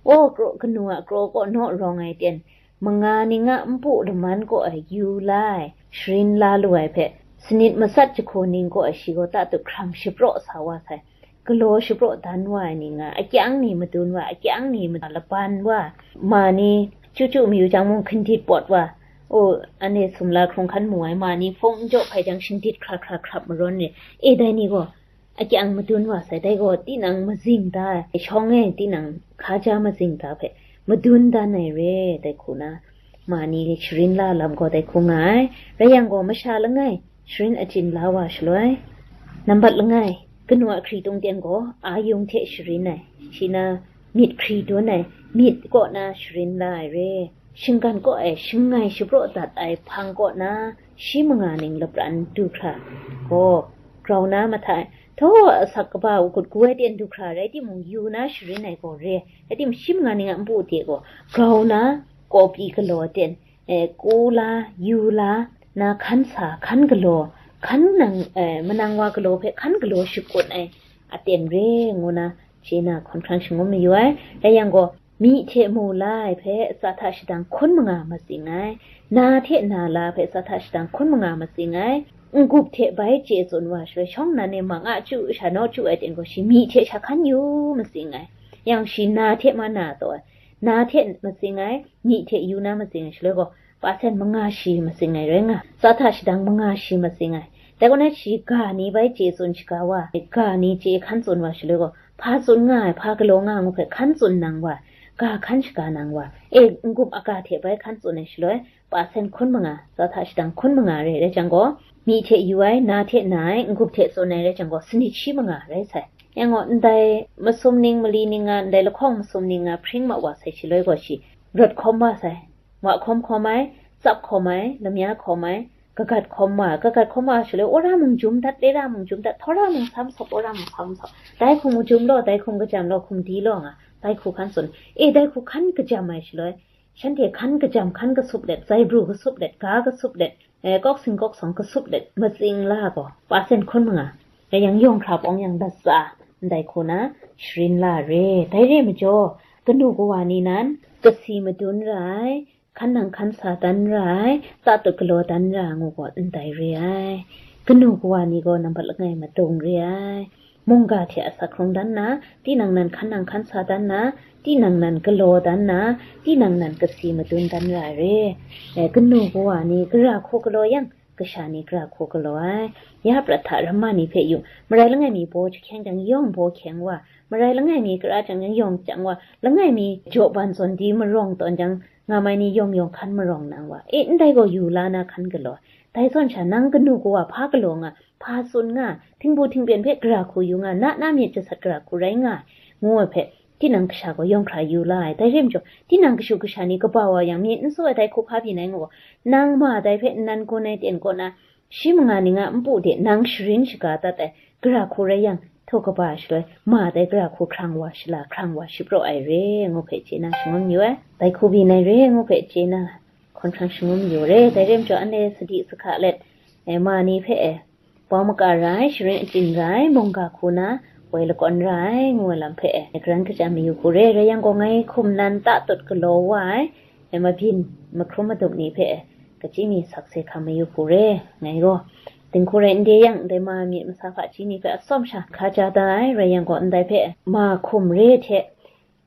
Aw, kraw, kanu a kraw kaw naw rawng ai ten, manga ning a npu laman kaw ai yu la ai, sharin la lu ai hpe, sanit masat jahku ning kaw ai shi gaw tatut hkrang shapraw sa wa sai. Galaw shapraw dan wa ai ni nga, akyang ni madun wa, akyang ni ma-, laban wa, ma ni chyu chyu mayu jang mung hkindit pawt wa, o, anhte sumla hkrung hkan mu ai, ma ni hpung n jaw hpai jang shingdit hkra hkra hkrap marawn re, e, dai ni gaw akyang madun wa sai, dai gaw tinang mazing da ai, shawng e tinang hkaja mazing da hpe madun dan ai re, dai hku na, ma ni sharin la lam gaw dai hku nga ai. Rai yang gaw, masha langai, sharin achyin la wa shaloi, nambat langai, kanu a hkritung ten gaw, a yung hte sharin ai, shi na myit hkri dun ai, myit kaw na sharin la ai re. Shinggan kaw e shangai shapraw dat ai hpang kaw na, shi manga ning lapran du hkra gaw, grau na mahta e, htaw asak kaba agut gu ai ten du hkra rai timung, yu na sharin ai gaw re, rai timung, shi manga ning a npu de gaw, grau na kawpyi galaw ten, e, ku la, yu la, na hkan sa, hkan galaw, hkan nang, e, manang wa galaw hpe hkan galaw shakut ai aten re ngu na, shi na hkawn hkrang shangun mayu ai. Rai yang gaw, myi hte mu la ai hpe tsa hta shadang hkun manga matsing ai, na hte na la ai hpe tsa hta shadang hkun manga matsing ai, n-gup hte bai chye tsun wa shaloi, shawng nnan e mang a chyu sha naw chyu ai ten gaw, shi myi hte sha hkan yu matsing ai, yang shi na hte ma na taw ai, na hte matsing ai, myi hte yu na matsing ai shaloi gaw, pasen manga shi matsing ai rai nga, tsa hta shadang manga shi matsing ai. Dai kaw na shi ga ni bai chye tsun shaga wa, ga ni chye hkan tsun wa shaloi gaw, hpa tsun nga ai, hpa galaw nga ai ngu hpe hkan tsun nang wa, ga hkan shaga nang wa, e, n-gup aga hte bai hkan tsun ai shaloi, pa sen hkun manga, tsa hta shadang hkun manga re, rai jang gaw, myi hte yu ai, na hte na ai, n-gup hte tsun ai, rai jang gaw, sanit shi manga rai sai. Yang gaw, ndai masum ning, mali ning a, ndai lahkawng masum ning a, hpring ma wa sai shaloi gaw shi, rawt hkawm wa sai, wa hkawm hkawm ai, tsap hkawm ai, lamya hkawm ai, kagat hkawm wa, kagat hkawm wa shaloi, wora mung jum dat, lera mung jum dat, htawra mung sa masawp, wora mung sa masawp, dai hkum jum law, dai hkum kajam law, hkum di law nga, dai hku hkan tsun, e, dai hku hkan kajam ai shaloi, shanhte hkan kajam, hkan kasup let, zaibru kasup let, ga kasup let, eh, kawk sing kawk sawng kasup let, matsing la gaw, pa sen hkun manga, rai yang yawng hkra pawng yang datsa, ndai hku na, sharin la re. Dai re majaw, kanu kawa ni nan, kasi madun ra ai, hkan nang hkan sa dan ra ai, tatut galaw dan ra ngu gaw, ndai re ai. Kanu kawa ni gaw nambat langai madung re ai. Mungga hte asak hkrung dan na, tinang nan hkan nang hkan sa dan na, tinang nan galaw dan na, tinang nan kasi madun dan ra ai re. Eh, kanu kawa ni gara hku galaw yang, kasha ni gara hku galaw ai. Ya prat hta ramma ni hpe yu, marai langai mi baw jahkyang jang yawng baw hkyeng wa, marai langai mi kara jang jang yawng jang wa, langai mi jaw ban zawn di marawng tawn jang, nga mai ni yawng yawng hkan marawng nang wa. E, ndai gaw yu la na hkan galaw ai. Dai zawn sha, nang kanu kawa hpa galaw nga, hpa tsun nga, htingbu htingpyen hpe gara hku yu nga, na na myit jasat gara hku rai nga, ngu ai hpe, tinang kasha gaw yawng hkra yu la ai. Dai re majaw, tinang kashu kasha ni kaba wa yang, myit n su ai dai hku hpa byin ai ngu gaw, nang ma dai hpe nnan gun ai ten kaw na, shi manga ning a npu de nang sharin shaga dat ai, gara hku rai yang, htaw kaba shaloi, ma dai gara hku hkrang wa shala, hkrang wa shapraw ai re, ngu hpe chye na shangun yu ai. Dai hku byin ai re, ngu hpe chye na, hkawn hkrang shangun yu re. Dai re majaw, anhte sadi sahka let, eh, ma ni hpe, eh, bau maka ra ai, sharin achyin ra ai, mungga hku na, woi lakawn ra ai, ngu ai lam hpe, eh, garan kachya mayu hku re. Rai yang gaw, ngai hkum nan tatut galaw wa ai, eh, mabyin, mahkrum madup ni hpe, eh, kachyi mi sakse hkam mayu hku re. Ngai gaw, dinghku rai n de yang, ndai ma myit masa hpaji ni hpe atsawm sha hka ja da ai, rai yang gaw, ndai hpe, ma hkum re hte,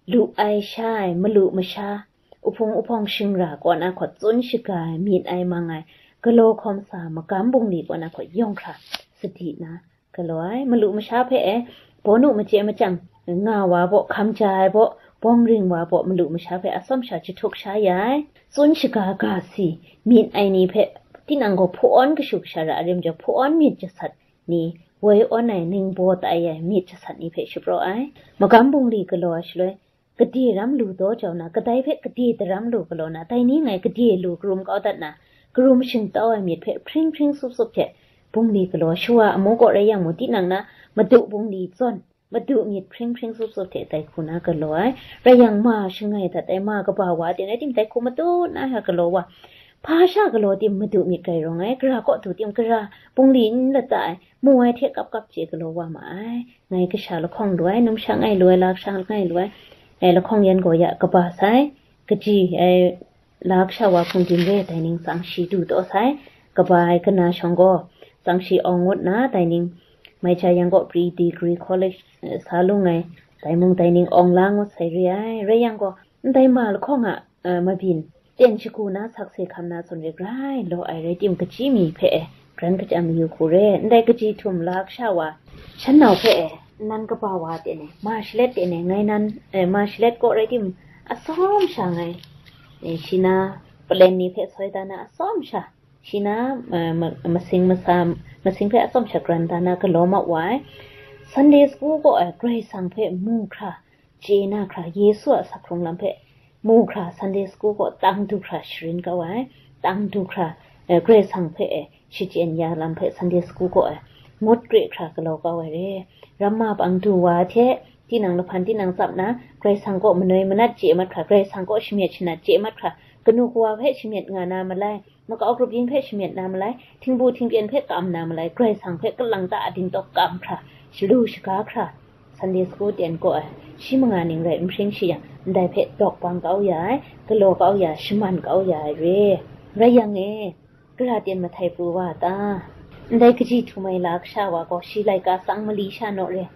lu ai sha ai, malu masha, uhpung uhpawng shingra kaw na hkawt tsun shaga ai, myit ai mang ai, galaw hkawm sa magam bungli kaw na hkawt yawng hkra sadi na galaw ai. Malu masha hpe e, bawnu machye machyang nga wa baw, hkam ja ai baw, bawng ring wa baw, malu masha hpe atsawm sha jahtuk sha ya ai. Tsun shaga ga si, myit ai ni hpe, tinang gaw hpu awn kashu kasha ra ai rim jaw, hpu awn myit jasat ni, woi awn ai, ningbaw tai ai myit jasat ni hpe shapraw ai. Magam bungli galaw ai shaloi, gade ram lu daw jau na, kadai hpe gade daram lu galaw na, dai ni ngai gade lu karum kau dat na, karum shingtau ai myit hpe hpring hpring sup sup hte bungli galaw, shawa amu kaw rai yang mu, tinang na madu bungli zawn, madu myit hpring hpring sup sup hte dai hku na galaw ai. Rai yang, ma shangai dat ai, ma kaba wa de rai tim, dai hku madu na ya galaw wa, hpa sha galaw tim, madu myit grai rawng ai, gara kaw du tim, gara bungli n lata ai, mu ai hte kap kap chye galaw wa ma ai. Ngai kasha lahkawng lu ai, numsha ngai lu ai, la kasha ngai lu ai, eh, lahkawng yan gaw ya kaba sai, kaji ai, la kasha wa hpung din re, dai ning tsang shi du taw sai, kaba ai kana shawng gaw, tsang shi awng ngut na, dai ning mai ja yang gaw pre degree college, eh, sa lung ai, dai mung dai ning awng la ngut sai re ai, rai yang gaw, ndai ma lahkawng a, eh, mabyin, ten shagu na sakse hkam na zawn re grai law ai rai tim, kachyi mi hpe e, garan kachya mayu hku re. Ndai kaji htum la kasha wa, shan nau hpe e, nnan kaba wa ten e, ma shalet ten e, ngai nan, eh, ma shalet kaw rai tim, atsawm sha ngai, eh, shi na palen ni hpe soi da na atsawm sha, shi na, eh, ma-, masing masa, masing hpe atsawm sha garan da na galaw ma wa ai. Sunday school kaw e, Karai Kasang hpe mu hkra, chye na hkra, Yesu a asak hkrung lam hpe mu hkra, Sunday school kaw tang du hkra sharin kau ai, tang du hkra, eh, Karai Kasang hpe, eh, shachyen ya lam hpe Sunday school kaw, eh, ngut kre hkra galaw kau ai re. Ramma pang du wa hte, tinang lahpan tinang tsap na, Karai Kasang kaw manoi manat chye mat hkra, Karai Kasang kaw shamyet shanat chye mat hkra, kanu kawa hpe shamyet nga na malai, makau grup yin hpe shamyet na malai, htingbu htingpyen hpe kam na malai, Karai Kasang hpe kalang ta a dingtawk kam hkra, shalu shaga hkra, Sunday school ten kaw ai, shi manga ning rai n hpring shi yang, ndai hpe dawk bang kau ya ai, galaw kau ya ai, shaman kau ya ai re. Rai yang e, gara ten mahtai pru wa ta? Ndai kaji htum ai la kasha wa gaw, shi laika tsang mali sha naw re,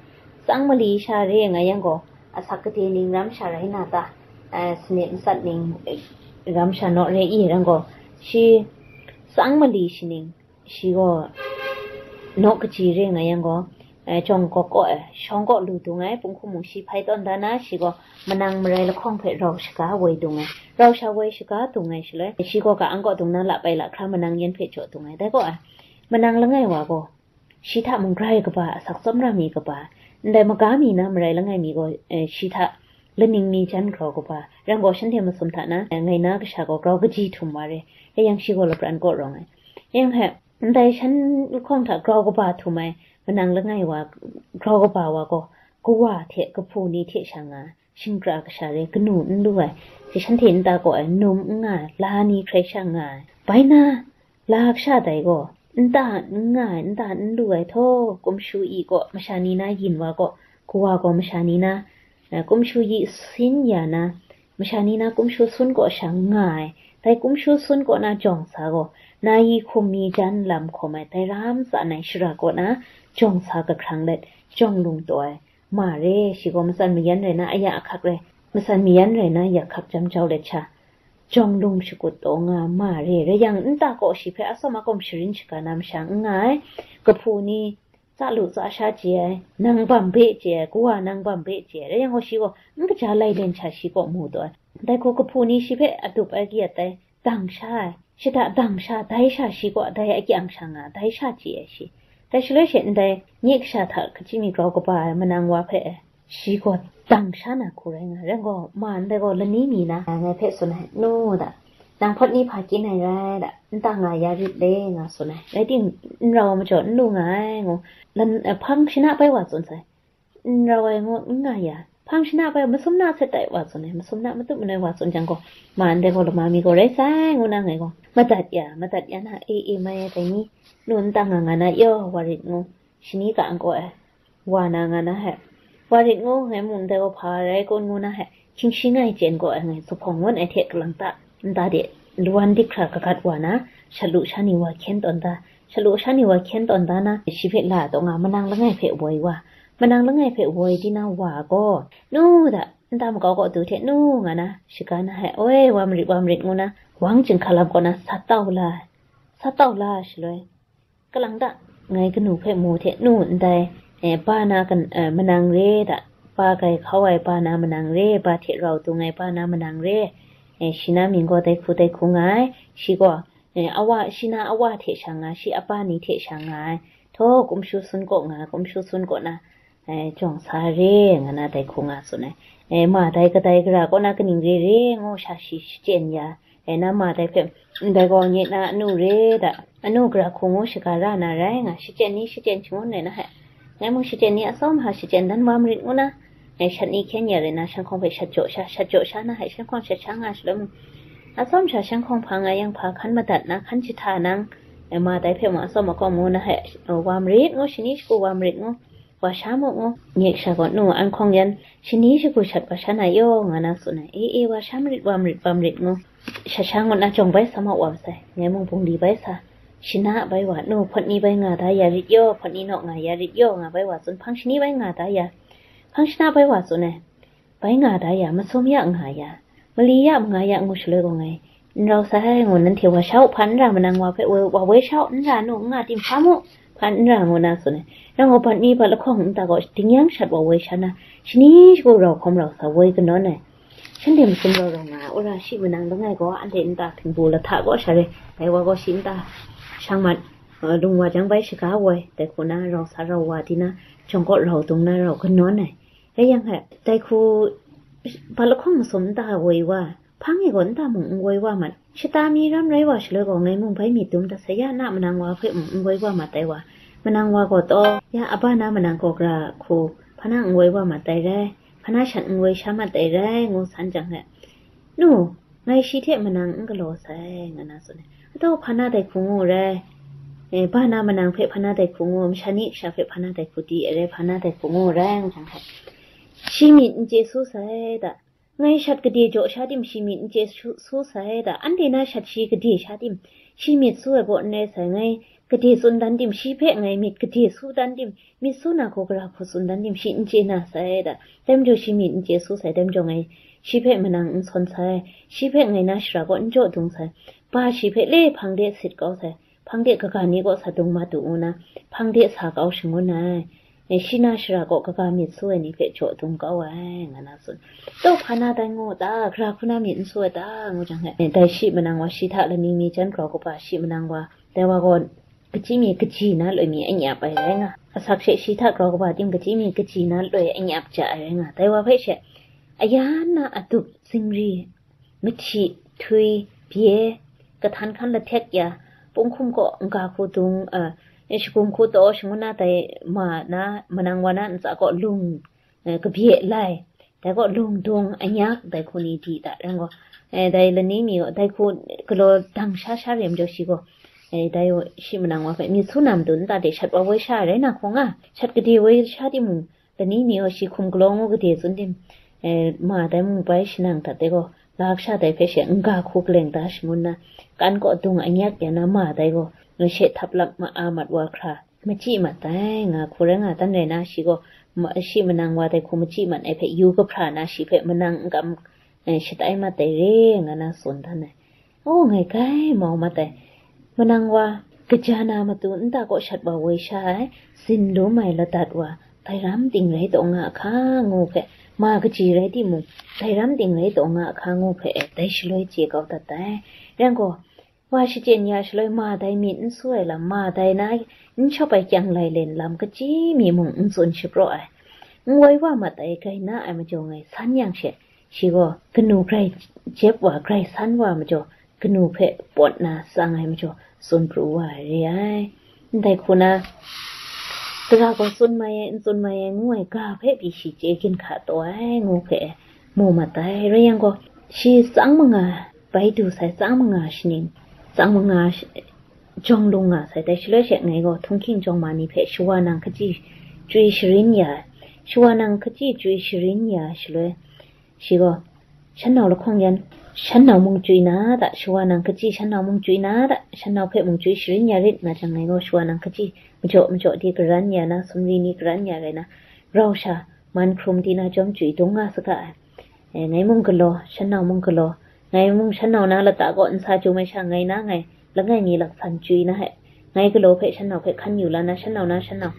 tsang mali sha re nga yang gaw, asak kade ning ram sha rai na ta? Eh, sanit matsat ning, eh, ram sha naw re i rang gaw, shi tsang mali shi ning, shi gaw naw kaji re nga yang gaw, eh, jawng kaw kaw ai, shawng kaw lu dung ai, punghku mung shi hpai tawn da na, shi gaw manang marai lahkawng hpe rau shaga woi dung ai, rau sha woi shaga dung ai shaloi, shi gaw ka ang kaw dung na la pai lahkra manang yan hpe jaw dung ai. Dai gaw ai, manang langai wa gaw, shi hta mung grai kaba, asak tsawmra mi kaba, ndai maga mi na marai langai mi gaw, eh, shi hta laning mi jan grau kaba, rai yang gaw shanhte masum hta na, eh, ngai na kasha gaw grau kaji htum wa re, rai yang shi gaw lapran kaw rawng ai. Yang hpe, ndai shan lahkawng hta grau kaba htum ai, manang langai wa, grau kaba wa gaw, kawa hte kahpu ni hte sha nga ai, shingkra kasha re kanu n lu ai, shi shanhte nta kaw ai, num n nga ai, la ni hkrai sha nga ai. Bai na, la kasha dai gaw, nta n nga ai, nta n lu ai htaw, kumshu i kaw, masha ni na yin wa kaw, kawa gaw masha ni na, eh, kumshu yi sin ya na, masha ni na kumshu sun kaw sha nga ai, dai kumshu sun kaw na jawng sa gaw, na yi hkum mi jan lam hkawm ai, dai ra matsan ai shara kaw na jawng sa kahkrang let, jawng lung taw ai, ma re, shi gaw matsan mayan rai na, aya ahkak rai, matsan mayan rai na, ya hkak jam jau let sha, jawng lung shakut taw nga ma re, rai yang nta kaw shi hpe atsawm akawm sharin shaga na masha n nga ai, kahpu ni tsa lu tsa sha chye ai, nang bam be chye ai, kawa nang bam be chye ai, rai yang gaw shi gaw n kaja lai len sha shi kaw mu taw ai. Dai hku kahpu ni shi hpe adup ai kayat ai, dang sha ai, shada dang sha, dai sha shi kaw dai akyang sha nga, dai sha chye ai shi. Dai shaloi she ndai nye kasha hta hkachyi mi grau kaba ai manang wa hpe, shi gaw dang sha na hku rai nga ai, rai gaw, ma ndai gaw lani mi na ngai hpe tsun ai, nu da, nang hpawt ni hpa kyin ai rai da, nta nga ya rit le, nga tsun ai. Rai tim, n rau ai majaw n lu nga ai, ngu, lan-, eh, hpang shana bai wa tsun sai. N rau ai ngu n nga ya, hpang shana bai masum na hte tai wa tsun ai, masum na matut manoi wa tsun jang gaw, ma ndai gaw lama mi gaw rai sai, ngu na ngai gaw, madat ya, madat ya na, e, e, mai ai dai ni, nu nta nga nga na, yaw, wa rit ngu, shani ka ang kaw ai, wa na nga na he. Wa rit ngu, ngai mung ndai gaw hpa rai kun ngu na he, hkying shi ngai chyen gaw ai ngai zuphpawng ngun ai hte kalang ta, nta de, lawan dik hkra kagat wa na, shat lu sha ni wa hkyen tawn da, shat lu sha ni wa hkyen tawn da na, shi hpe la taw nga, manang langai hpe woi wa, manang langai hpe woi di na wa gaw, nu da, nta makau kaw du hte nu nga na, shaga na he, oi, wa marit, wa marit ngu na, wang chyinghka lam kaw na, sat tau la, sat tau la shaloi, kalang ta, ngai kanu hpe mu hte nu ndai, eh, ba na kan-, eh, manang re da, ba gai hkau ai ba na manang re, ba hte rau dung ai ba na manang re, eh, shi na mying gaw dai hku dai hku nga ai, shi gaw, eh, awa, shi na awa hte sha nga, shi a ba ni hte sha nga ai, htaw kumshu sun kaw nga, kumshu sun kaw na, eh, jawng sa re, nga na dai hku nga tsun ai. Eh, ma dai kadai gara kaw na kaning re re ngu sha shi shachyen ya, eh, na ma dai hpe, ndai gaw nye na anu re da, anu gara hku ngu shaga ra na rai nga, shachyen ni shachyen shangun rai na he. Ngai mung shachyen ni atsawm hpa shachyen dan wa marit ngu na, eh, shat ni hkyen ya rai na, shanhkawng hpe shat jaw sha, shat jaw sha na he, shanhkawng shat sha nga shaloi mung, atsawm sha shanhkawng hpa nga yang hpa hkan madat na, hkan jahta nang, eh, ma dai hpe mung atsawm akawm ngu na he, eh, wa marit ngu, shani shagu wa marit ngu, wa sha mu ngu, nye kasha gaw nu an hkawng yan, shani shagu shat wa sha na yaw nga na tsun ai, e, e, wa sha marit, wa marit, wa marit ngu, shat sha ngut na jawng bai sa ma wa masai, ngai mung bungli bai sa, shana bai wa, nu hpawt ni bai nga da ya rit yaw, hpawt ni naw nga ya rit yaw, nga bai wa tsun, hpang shani bai nga da ya, hpang shana bai wa tsun ai, bai nga da ya, masum ya nga ya, mali ya manga ya ngu shaloi gaw ngai, n rau sai ngu nanhte wa sha u, hpa n ra manang wa hpe woi, wa woi sha u, n ra nu n nga tim hpa mu, hpa n ra ngu na tsun ai. Rau nga bat ni bat lahkawng nta gaw dingyang shat wa woi sha na, shani shagu rau hkawm rau sa woi kanawn ai. Shanhte masum rau rau nga ai, wora shi manang langai gaw, anhte nta hpingbu lahta kaw sha re, dai wa gaw shi nta shang mat, uh, lung wa jang bai shaga woi, dai hku na rau sa rau wa di na, jawng kaw rau dung na rau kanawn ai. Rai yang hte, dai hku, bat lahkawng masum nta woi wa, hpang e gaw nta mung n woi wa mat. Shata mi ram rai wa shaloi gaw, ngai mung bai myit dum dat sai, ya na manang wa hpe mung n woi wa mat ai wa. Manang wa gaw taw, ya a ba na manang gaw gara hku, hpa na n woi wa mat ai rai, hpa na shat n woi sha mat ai rai, ngu san jang hte, nu, ngai shi hte manang n galaw sai, nga na tsun ai. Ataw hpa na dai hku ngu rai, eh, ba na manang hpe hpa na dai hku ngu, masha ni kasha hpe hpa na dai hku di ai rai, hpa na dai hku ngu rai, ngu jang hte, shi myit n chye su sai da. Ngai shat gade jaw sha tim shi myit n chye su, su sai da. Anhte na shat shi gade sha tim, shi myit su ai baw n rai sai. Ngai gade tsun dan tim, shi hpe ngai myit gade su dan tim, myit su na hku gara hku tsun dan tim, shi n chye na sai da. Dai majaw shi myit n chye su sai, dai majaw ngai shi hpe manang n sawn sai, shi hpe ngai na shara kaw n jaw dung sai, ba shi hpe le hpang de sit kau sai, hpang de kaga ni kaw sa dung mat u ngu na, hpang de sa kau shangun ai. E, shi na shara kaw kaga myit su ai ni hpe jaw dung kau ai, nga na tsun. Tawhpa na dai ngu ta, gara hku na myit n su ai ta, ngu jang he, e, dai shi manang wa shi hta lani mi jan grau kaba shi manang wa, dai wa gaw kachyi mi kaji na loi mi anyap ai rai nga, asak she shi hta grau kaba tim kachyi mi kaji na loi anyap ja ai rai nga, dai wa hpe she, aya na atup zingri, mahti, htwi, bye, kahtan hkan lahtek ya, punghkum kaw n-ga hku dung, a, shagum hku taw shangun na dai ma na, manang wa na ntsa kaw lung, e, kabye lai, dai kaw lung dung anyak dai hku ni di da rai gaw, e, dai lani mi gaw dai hku galaw dang sha sha re majaw shi gaw, e, dai gaw shi manang wa hpe myit su na matu nta de shat wa woi sha rai na hku nga, shat gade woi sha timung, lani mi gaw shi hkum galaw ngu gade tsun tim, e, ma dai mung bai shanang dat dai gaw, la kasha dai hpe she n-ga hku kaleng da shangun na, kan kaw dung anyak ya na ma dai gaw, ngashe htap lap ma a mat wa hkra, machyi mat dai, nga hku rai nga dan rai na, shi gaw, ma-, shi manang wa dai hku machyi mat ai hpe yu kahpra na, shi hpe manang n kam, e, shatai mat dai re, nga na tsun dan ai. O, ngai grai mau mat ai. Manang wa, kaja na matu nta kaw shat wa woi sha ai, zinlum ai ladat wa, dai ram ting rai taw nga hka, ngu hpe, ma kaji rai timung, dai ram ting rai taw nga hka, ngu hpe, dai shaloi chye kau dat ai. Rai gaw, wa shachyen ya shaloi, ma dai myit n su ai lam, ma dai na n shawp ai kyang lailen lam, kachyi mi mung n tsun shapraw ai. N woi wa mat ai, grai na ai majaw ngai san yang she, shi gaw kanu grai jep wa, grai san wa majaw, kanu hpe pawt na tsang ai majaw, tsun pru wa ai re ai. Ndai hku na, gara gaw tsun mai ai, n tsun mai ai, ngu ai ga hpe pyi shi chye ginhka taw ai, ngu hpe mu mat ai. Rai yang gaw, shi tsang manga bai du sai, tsang manga shaning, tsang manga sh-, jawng lung nga sai. Dai shaloi she ngai gaw, htunghking jawng ma ni hpe shawa nang hkaji chyoi sharin ya ai. Shawa nang hkaji chyoi sharin ya ai shaloi, shi gaw, shan nau lahkawng yan, shan nau mung chyoi na da, shawa nang hkaji shan nau mung chyoi na da, shan nau hpe mung chyoi sharin ya rit, nga jang, ngai gaw shawa nang hkaji majaw majaw di karan ya na, sumri ni karan ya rai na, rau sha, man hkrum di na jawm chyoi dung nga saga ai. E, ngai mung galaw, shan nau mung galaw, ngai mung shan nau na lata kaw nsa jum ai sha, ngai na ngai, langai mi laksan chyoi na he, ngai galaw hpe shan nau hpe hkan yu la na, shan nau na shan nau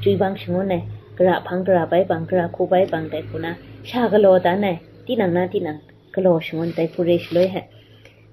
chyoi bang shangun ai, gara hpang gara bai bang, gara hku bai bang dai hku na, sha galaw dan ai, tinang na tinang galaw shangun dai hku re shaloi he,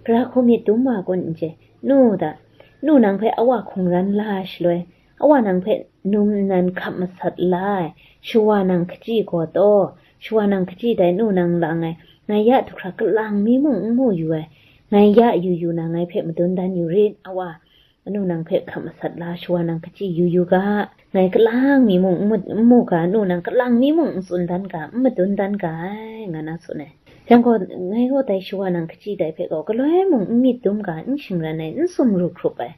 gara hku myit dum wa kun n chye, nu da, nu nang hpe awa hkungran la ai shaloi, awa nang hpe num nnan hkap masat la ai, shawa nang hkaji gaw taw, shawa nang hkaji dai nu nang lang ai, ngai ya du hkra kalang mi mung n mu yu ai, ngai ya yu yu na ngai hpe madun dan yu rit, awa, anu nang hpe hkap masat la, shawa nang hkaji yu yu ga, ngai kalang mi mung n mu, n mu ga, anu nang kalang mi mung n tsun dan ga, n madun dan ga ai, nga na tsun ai. Yang gaw, ngai gaw dai shawa nang hkaji dai hpe gaw, galoi mung n myit dum ga, n shingran ai, n sumru hkrup ai.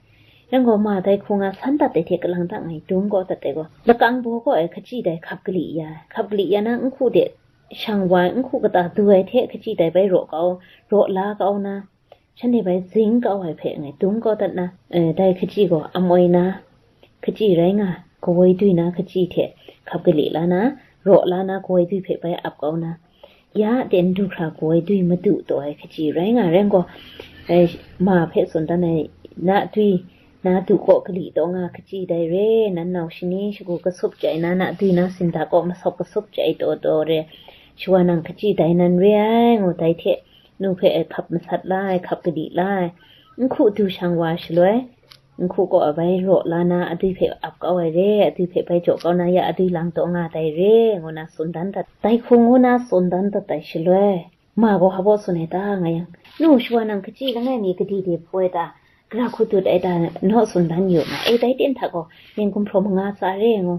Yang gaw, ma dai hku nga san dat ai hte kalang ta ngai dum gaw dat ai gaw, lakang baw gaw ai hkaji dai hkap kali ya ai, hkap kali ya na, n hku de shang wa ai, n hku kata du ai hte hkaji dai bai raw kau, raw la kau na, shanhte bai zing kau ai hpe ngai dum kau dat na, eh, dai hkaji gaw amoi na hkaji rai nga, kawoi dui na hkaji hte hkap kali la na, raw la na, kawoi dui hpe bai ap kau na, ya ten du hkra kawoi dui madu taw ai hkaji rai nga rai gaw, eh, ma hpe tsun dan ai, na dui, na du kaw kali taw nga hkaji dai re, nan nau shani shagu kasup chyai na, na dui na sinda kaw masawp kasup chyai taw taw re, shawa nang hkaji dai nan re ai, ngu dai hte, nu hpe ai hkap masat la ai, hkap kali la ai, n hku du shang wa shaloi, n hku kaw ai bai raw la na, adui hpe ap kau ai re, adui hpe bai jaw kau na, ya adui lang taw nga dai re, ngu na tsun dan dat, dai hku ngu na tsun dan dat ai shaloi, ma gaw hpa baw tsun ai ta, nga yang, nu shawa nang hkaji langai mi gade de hpu ai ta, gara hku dut ai ta, naw tsun dan yu nga, e, dai ten hta gaw, yen gumhpraw manga tsa re ngu,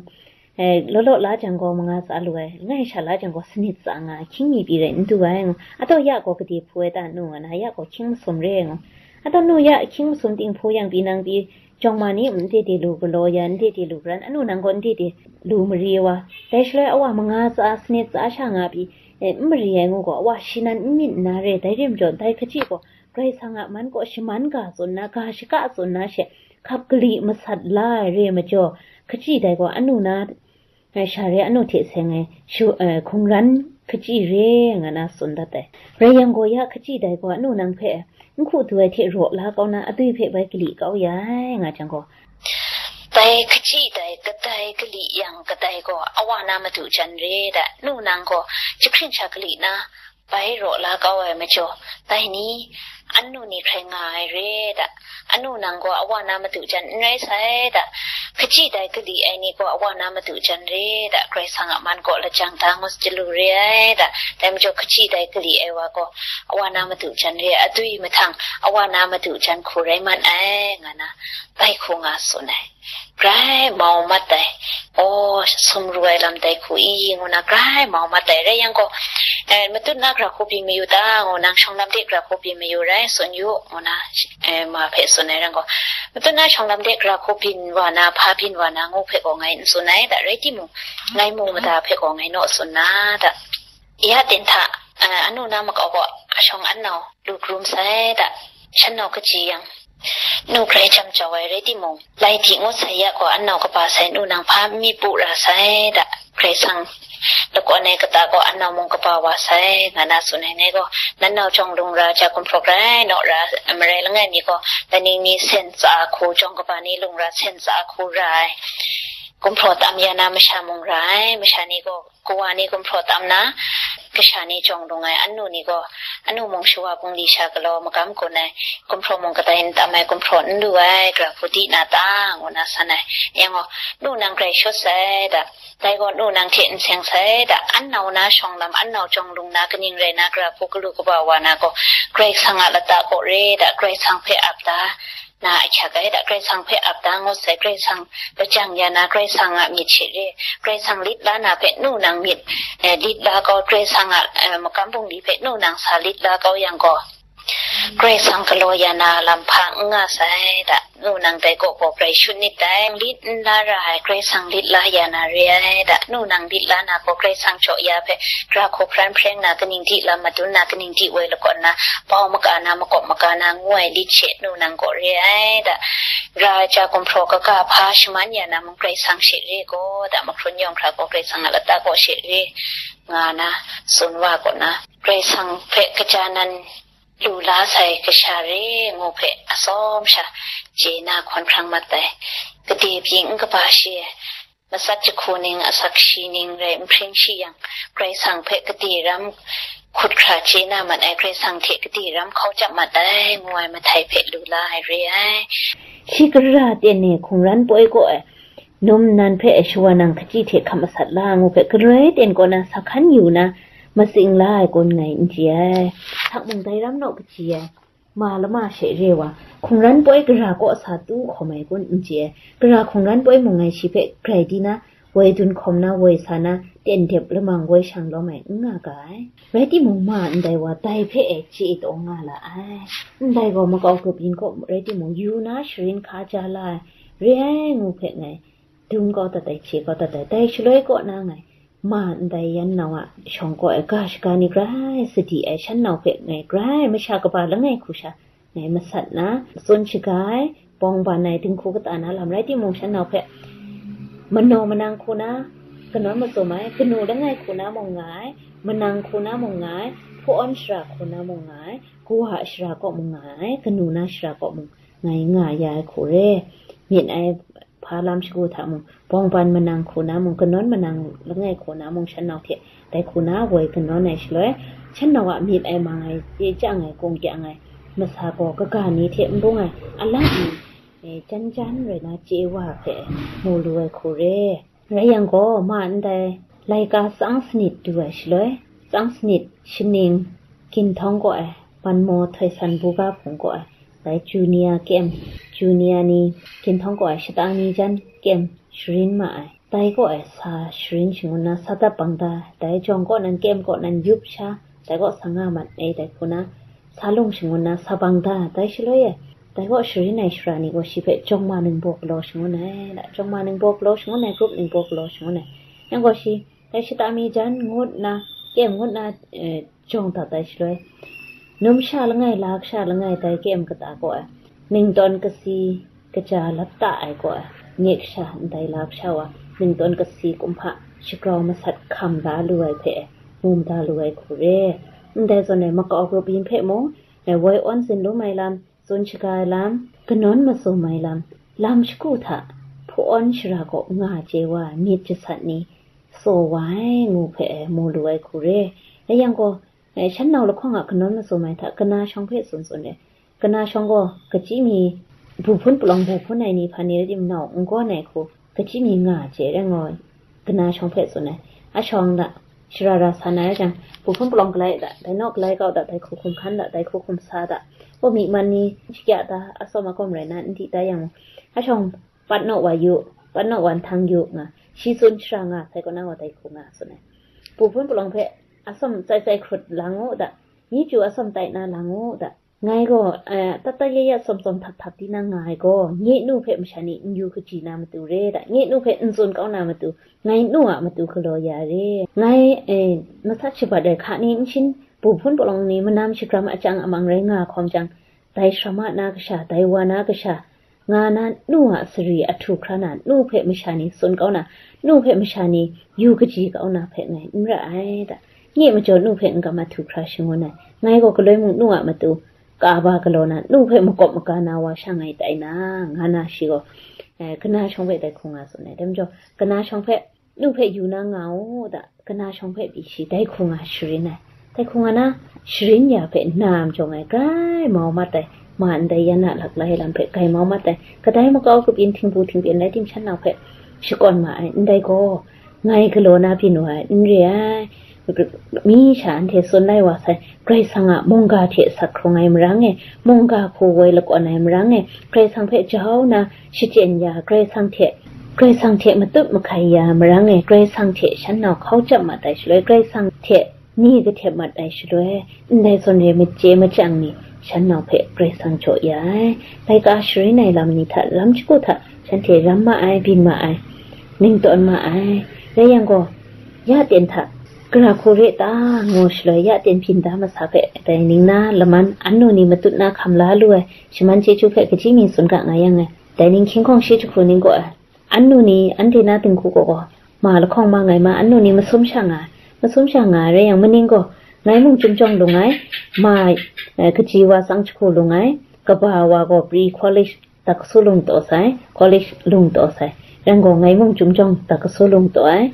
eh, law law la jang gaw manga tsa lu ai, langai sha la jang gaw sanit tsa nga ai, hkying mi pyi rai n du ai ngu, ataw ya gaw gade hpu ai ta nu nga na, ya gaw hkying masum re ngu, ataw nu ya hkying masum ting hpu yang pyi nang pyi, jawng ma ni n de de lu galaw ya, n de de lu garan, anu nang gaw n de de lu mari wa, dai shaloi awa manga tsa, sanit tsa sha nga pyi, eh, n mari ai ngu gaw, awa shi nan n myit nna re, dai rim jaw, dai hkaji gaw, Karai Kasang a man kaw shaman ga tsun na, ga shaka tsun na she, hkap kali masat la ai re majaw, hkaji dai gaw anu na, eh, sha re anu hte seng ai, shu, eh, hkungran hkaji re nga na tsun dat ai. Rai yang gaw ya hkaji dai gaw anu nang hpe, n hku du ai hte raw la kau na, adui hpe bai kali kau ya ai, nga jang gaw, Dai hkachyi dai kadai kali yang kadai gaw awa na madu jan re da, nu nang gaw jahkring sha kali na bai raw la kau ai majaw, dai ni, anu ni hkrai nga ai re da, anu nang gaw awa na madu jan n rai sai da, hkachyi dai kali ai ni gaw awa na madu jan re da, Karai Kasang a man kaw lajang da ngu chyalu re ai da, dai majaw hkachyi dai kali ai wa gaw awa na madu jan re ai, adwi mahtang awa na madu jan hku rai man ai, nga na bai hku nga tsun ai. Grai mau mat ai. Aw, sumru ai lam dai hku i, ngu na grai mau mat ai. Rai yang gaw, eh, matut na gara hku byin mayu ta, ngu nang shawng lam de gara hku byin mayu rai, tsun yu, ngu na, eh, ma hpe tsun ai rai gaw, matut na shawng lam de gara hku byin wa na, hpa byin wa na, ngu hpe gaw ngai n tsun ai, da rai timung, ngai mu mada hpe gaw ngai naw tsun na, da. Ya ten hta, eh, anu na makau gaw, ashawng an nau lu krum sai da, shan nau kaji yang, nu grai jam jau ai rai timung, lai di ngut sai ya gaw, an nau kaba sai, nu nang hpa mi pu ra sai da, Karai Kasang lakawn ai kata gaw, an nau mung kaba wa sai, nga na tsun ai ngai gaw, nan nau jawng lung ra ja gumhpraw grai naw ra, marai langai mi gaw, laning ni sen tsa hku, jawng kaba ni lung ra sen tsa hku ra ai, gumhpraw tam ya na masha mung ra ai, masha ni gaw, kawa ni gumhpraw tam na, kasha ni jawng lung ai, anu ni gaw, anu mung shawa bungli sha galaw magam gun ai, gumhpraw mung kadai n tam ai, gumhpraw n lu ai, gara hku di na ta, ngu na san ai. Yang gaw, nu nang grai shut sai da, dai gaw nu nang hte n seng sai da, an nau na shawng lam, an nau jawng lung na, kaning rai na, gara hku galu kaba wa na gaw, Karai Kasang a lata kaw re da, Karai Kasang hpe ap da, na ahkyak ai da, Karai Kasang hpe ap da ngut sai, Karai Kasang lajang ya na, Karai Kasang a myit she re, Karai Kasang lit la na hpe nu nang myit, eh, lit la kau, Karai Kasang a, eh, magam bungli hpe nu nang sa lit la kau yang gaw, Karai Kasang galaw ya na lam hpa n nga sai da, nu nang dai kaw gaw grai shut nit dai, lit n la ra ai, Karai Kasang lit la ya na re ai da, nu nang lit la na gaw, Karai Kasang jaw ya hpe, gara hku hparan hpreng na, kaning di lam madun na, kaning di woi lakawn na, bau maga na, makawp maga na ngu ai lit she nu nang gaw re ai da, ra ai ja gumhpraw kaga hpa shaman ya na mung Karai Kasang she re gaw da, mahkrun yawng hkra gaw Karai Kasang a lata gaw she re nga na, tsun wa kaw na, Karai Kasang hpe kaja nan lu la sai kasha re ngu hpe atsawm sha chye na hkawn hkrang mat ai. Kade pyi n kaba shi ai. Matsat jahku ning, asak shi ning rai n hpring shi yang, Karai Kasang hpe kade ram hkut hkra chye na mat ai, Karai Kasang hte kade ram hkau chyap mat ai, ngu ai mahtai hpe lu la ai re ai. Shi gara ten e hkungran poi kaw ai, num nnan hpe shawa nang hkachyi hte hkap masat la ngu hpe, galoi ten kaw na sa hkan yu na, matsing la ai kun ngai n chye ai. Htak mung dai ram naw kachyi ai. Ma lama she re wa, hkungran poi gara kaw sa tu hkawm ai kun n chye ai, gara hkungran poi mung ngai shi hpe grai di na, woi dun hkawm na, woi sa na, ten dep lamang woi shang lawm ai n nga ga ai. Rai timung, ma ndai wa dai hpe e chye taw nga la ai. Ndai gaw makau grup yin kaw rai timung, yu na sharin hka ja la ai, re ai ngu hpe ngai dum kau dat ai, chye kau dat ai. Dai shaloi kaw na ngai, ma ndai yan nau a shawng kaw ai ga shaga ni grai sadi ai, shan nau hpe ngai grai masha kaba langai hku sha ngai masat na, tsun shaga ai, bawng ban ai, dinghku kata na lam rai timung, shan nau hpe manaw manang hku na, kanawn matsum ai, kanu langai hku na mung nga ai, manang hku na mung nga ai, hpawn shara hku na mung nga ai, kawa a shara kaw mung nga ai, kanu na shara kaw mung ngai nga ya ai hku re. Myit ai hpa lam shagu hta mung, bawng ban manang hku na mung, kanawn manang langai hku na mung, shan nau hte dai hku na woi kanawn ai shaloi, shan nau a myit ai mang ai, chye chyang ai, kung kyang ai masa gaw kaga ni hte n bung ai, a la ni, eh, jan jan rai na chye wa hpe mu lu ai hku re. Rai yang gaw, ma ndai laika tsang sanit du ai shaloi, tsang sanit shaning, ginhtawng kaw ai, Banmaw Htoi San Buga Hpung kaw ai, dai junior kem, junior ni, ginhtawng kaw ai, shatang ni jan kem sharin ma ai, dai kaw ai, sa sharin shangun na, sa dap bang da, dai jawng kaw nan, kem kaw nan yup sha, dai kaw sa nga mat ai, dai hku na, sa lung shangun na, sa bang da, dai shaloi e, dai kaw sharin ai shara ni gaw shi hpe jawng ma ningbaw galaw shangun ai, da, jawng ma ningbaw galaw shangun ai, grup ningbaw galaw shangun ai. Yang gaw shi, dai shata mi jan ngut na, kem ngut na, eh, jawng dat ai shaloi, numsha langai, lakasha langai, dai kem kata kaw ai, ningtawn kasi, kaja lat ta ai kaw ai, nye kasha ndai lakasha wa, ningtawn kasi kumhpa shagrau masat hkam la lu ai hpe, mu mada lu ai hku re. Ndai zawn e, makau grup yin hpe mung, e, woi awn tsin lum ai lam, tsun shaga ai lam, kanawn matsum ai lam, lam shagu hta Awn shara kaw nga chye wa ai myit jasat ni tsaw wa ai ngu hpe mu lu ai hku re. Rai yang gaw, eh, shan nau lahkawng a kanawn matsun ai hta kana shawng hpe tsun tsun re. Kana shawng gaw kachyi mi, bu hpun palawng bu hpun ai ni hpa ni rai timung, nau n gawn ai hku kachyi mi nga chye rai ngaw, kana shawng hpe tsun ai. A shawng hta, shara ra sa na rai jang, bu hpun palawng galai da, dai naw galai kau da, dai hku hkum hkan da, dai hku hkum sa da, aw, myi man ni shakya da, atsawm agawm rai na n di da yang, a shawng pat naw wa yu, pat naw wa nhtang yu nga, shi tsun shara nga sai kaw na wa dai hku nga tsun ai. Bu hpun palawng hpe atsawm tsai tsai hkrut lang u da, myi chyu atsawm tai na lang u da. Ngai gaw, eh, tat tat ya ya tsawm tsawm htap htap di na nga ai gaw, nye nu hpe masha ni n yu kaji na matu re da, nye nu hpe n tsun kau na matu, ngai nu a matu galaw ya re. Ngai, eh, masat shabat ai hka ni n shin, bu hpun palawng ni manam shagram achang amang rai nga hkawm jang, dai sara ma na kasha, dai wa na kasha, nga na nu a sari ahtu hkra na, nu hpe masha ni tsun kau na, nu hpe masha ni yu kaji kau na hpe ngai n ra ai da. Nye majaw nu hpe n kam ahtu hkra shangun ai. Ngai gaw galoi mung nu a matu, ka ba galaw na, nu hpe makawp maga na wa sha ngai tai na, nga na shi gaw, eh, kana shawng hpe dai hku nga tsun ai. Dai majaw, kana shawng hpe, nu hpe yu na nga u da, kana shawng hpe pyi shi dai hku nga sharin ai. Dai hku nga na, sharin ya hpe na majaw ngai grai mau mat ai, ma ndai yan a laklai lam hpe grai mau mat ai, kadai makau grup yin htingbu htingpyen lai timshan nau hpe shakawn ma ai, ndai gaw ngai galaw na byin wa ai n re ai. Mi sha anhte tsun lai wa sai, Karai Kasang a mungga hte sat hkrung ai marang e, mungga hku woi lakawn ai marang e, Karai Kasang hpe jau na shachyen ya, Karai Kasang hte, Karai Kasang hte matut mahkai ya marang e, Karai Kasang hte shan nau hkau chyap mat ai shaloi, Karai Kasang hte ni kahtep mat ai shaloi, ndai zawn re machye machyang ni shan nau hpe Karai Kasang jaw ya ai. Laika sharin ai lam ni hta, lam shagu hta shanhte ram ma ai, byin ma ai, ning tawn ma ai. Rai yang gaw, ya ten hta gara hku re ta ngu shaloi, ya ten byin da masa hpe dai ning na laman annu ni matut na hkam la lu ai shaman chyeju hpe kachyi mi tsun ga nga yang e, dai ning hkying hkawng shi jahku ning gaw e, annu ni anhte na dinghku gaw gaw, ma lahkawng ma ngai ma, annu ni masum sha nga ai. Masum sha nga ai rai yang, maning gaw, ngai mung chyum jawng lung ai, ma, eh, kaji wa tsang jahku lung ai, kaba wa gaw Pre College tak kasu lung taw sai, college lung taw sai, rai gaw, ngai mung chyum jawng tak kasu lung taw ai,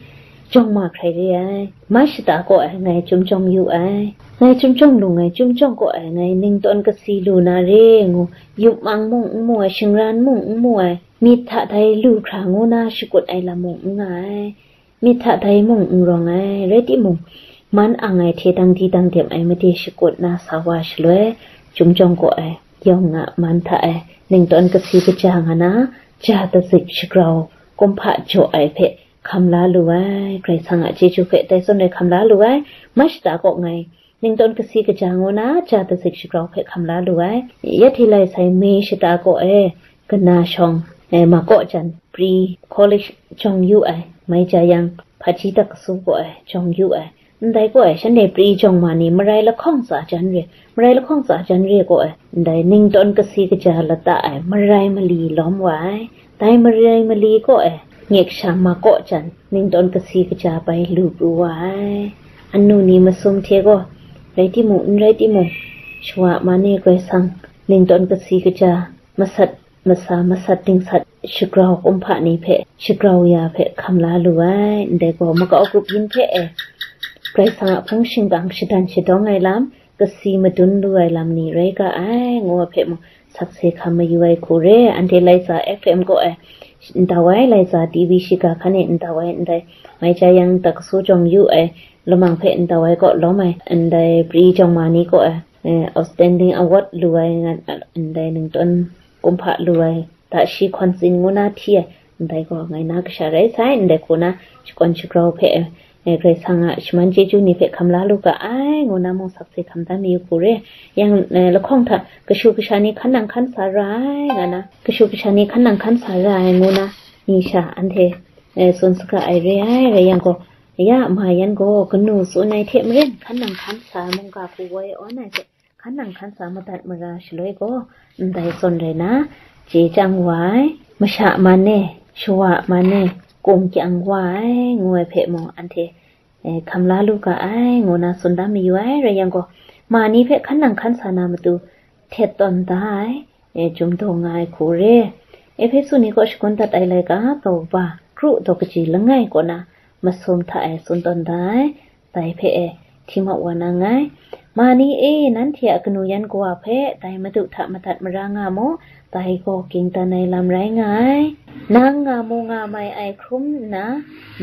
jawng ma hkrai re ai, ma shata kaw ai, ngai chyum jawng yu ai, ngai chyum jawng lung ai, chyum jawng kaw ai, ngai ning tawn kasi lu na re ngu, yup mang mung n mu ai, shingran mung n mu ai, myit hta dai lu hkra ngu na shakut ai lam mung n nga ai, myit hta dai mung n rawng ai, rai timung, man ang ai hte dang di dang dem ai made shakut na sa wa shaloi, chyum jawng kaw ai, yawng a man hta e, ning tawn kasi kaja nga na, ja dazik shagrau kumhpa jaw ai hpe hkam la lu ai, Karai Kasang a chyeju hpe dai zawn rai hkam la lu ai, ma shata kaw ngai, ning tawn kasi kaja ngu na, ja dazik shagrau hpe hkam la lu ai. Ya hte lai sai, me shata kaw e, kana shawng, eh, ma kaw jan, Pre College jawng yu ai, mai ja yang, hpaji tak kasu kaw e, jawng yu ai. Ndai kaw e, shanhte Pre jawng ma ni marai lahkawng tsa jan re, marai lahkawng tsa jan re kaw e, ndai ning tawn kasi kaja lata ai, marai mali lawm wa ai. Dai marai mali kaw e, ngek sha ma kaw jan, ning tawn kasi kaja bai lu pru wa ai. Annu ni masum hte gaw, rai timung, n rai timung, shawa man e Karai Kasang, ning tawn kasi kaja, masat masa, masat dingsat, shagrau kumhpa ni hpe, shagrau ya hpe hkam la lu ai. Ndai gaw, makau grup yin hpe e, Karai Kasang a hpung shingkang shadan shadawng ai lam, kasi madun lu ai lam ni rai ga ai, ngu ai hpe mung, sakse hkam mayu ai hku re. Anhte Laika F M kaw e, n tau ai, Laika T V shiga hkan e n tau ai, ndai mai ja yang, tak kasu jawng yu ai, lamang hpe n tau ai kaw lawm ai, ndai Pre jawng ma ni kaw e, eh, outstanding award lu ai, nga, ndai ning tawn kumhpa lu ai, ta shi hkawn tsin ngu na hti ai, ndai gaw ngai na kasha rai sai, ndai hku na shakawn shagrau hpe, eh, Karai Kasang a shaman chyeju ni hpe hkam la lu ga ai, ngu na mung sakse hkam dan mayu hku re. Yang, eh, lahkawng hta kashu kasha ni hkan nang hkan sa ra ai, nga na, kashu kasha ni hkan nang hkan sa ra ai, ngu na, ni sha anhte, eh, tsun saga ai re ai, rai yang gaw, ya ma yan gaw, kanu tsun ai hte maren hkan nang hkan sa mungga hku woi awn ai hte, hkan nang hkan sa madat mara shaloi gaw, ndai zawn rai na, chye chyang wa ai, masha man e, shawa man e, kung kyang wa ai, ngu ai hpe mung anhte, eh, hkam la lu ga ai, ngu na tsun dan mayu ai, rai yang gaw, ma ni hpe hkan nang hkan sa na matu, htet tawn da ai, eh, chyum daw nga ai hku re. Ehpesu ni kaw shagun dat ai laika, kaba kru daw kaji langai kaw na masum hta e tsun tawn da ai, dai hpe e hti mat wa na nngai. Ma ni e, nanhte a kanu yan kawa hpe dai Madu hta madat mara nga mu, dai gaw ging dan ai lam rai nga ai. Nang nga mu nga mai ai hkrum nna,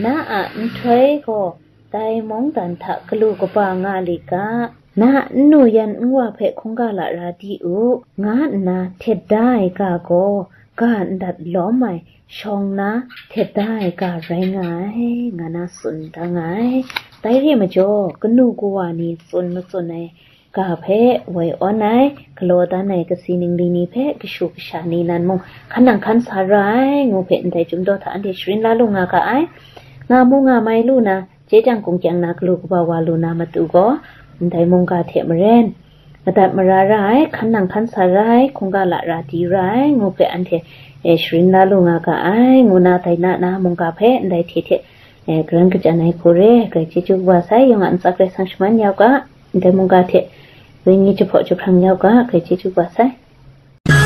na a nhtoi gaw dai mungdan hta galu kaba nga li ga, na nnu yan nwa hpe hkungga lara di u, nga nna htet da ai ga gaw, ga ndat lawm ai shawng na htet da ai ga rai nga ai, nga na tsun da nga ai. Dai re ai majaw, kanu kawa ni tsun matsun ai ga hpe woi awn ai, galaw dan ai kasi ningli ni hpe kashu kasha ni nan mung hkan nang hkan sa ra ai, ngu hpe ndai chyum daw hta anhte sharin la lu nga ga ai. Nga mu nga mai lu na, chye chyang kung kyang na galu kaba wa lu na matu gaw, ndai mungga hte maren madat mara ra ai, hkan nang hkan sa ra ai, hkungga lara di ra ai, ngu hpe anhte, eh, sharin la lu nga ga ai, ngu na dai na na mungga hpe ndai hte hte, eh, karan kachyan ai hku re, grai chyeju kaba sai, yawng a ntsa Karai Kasang shaman ya u ga, ndai mungga hte wenyi jahpaw jahprang ya u ga, grai chyeju kaba sai.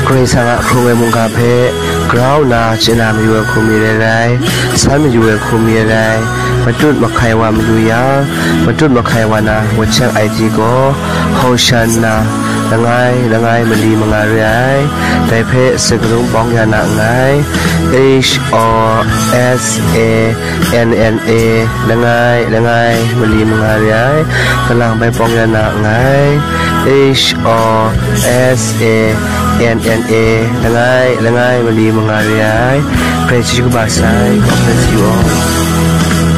Karai Kasang a hkrung ai mungga hpe grau nna chye na mayu ai hku mi rai rai, san mayu ai hku mi rai rai, matut mahkai wa mayu yang, matut mahkai wa na wacheng ai ti gaw, Hoshanna, langai, langai mali manga re ai, dai hpe sakarung bawng ya na nngai, H O S A N N A, langai, langai mali manga re ai, kalang bai bawng ya na nngai, H O S A N N A, langai, langai mali manga re ai, Hkrai chyeju kaba sai, God bless you all.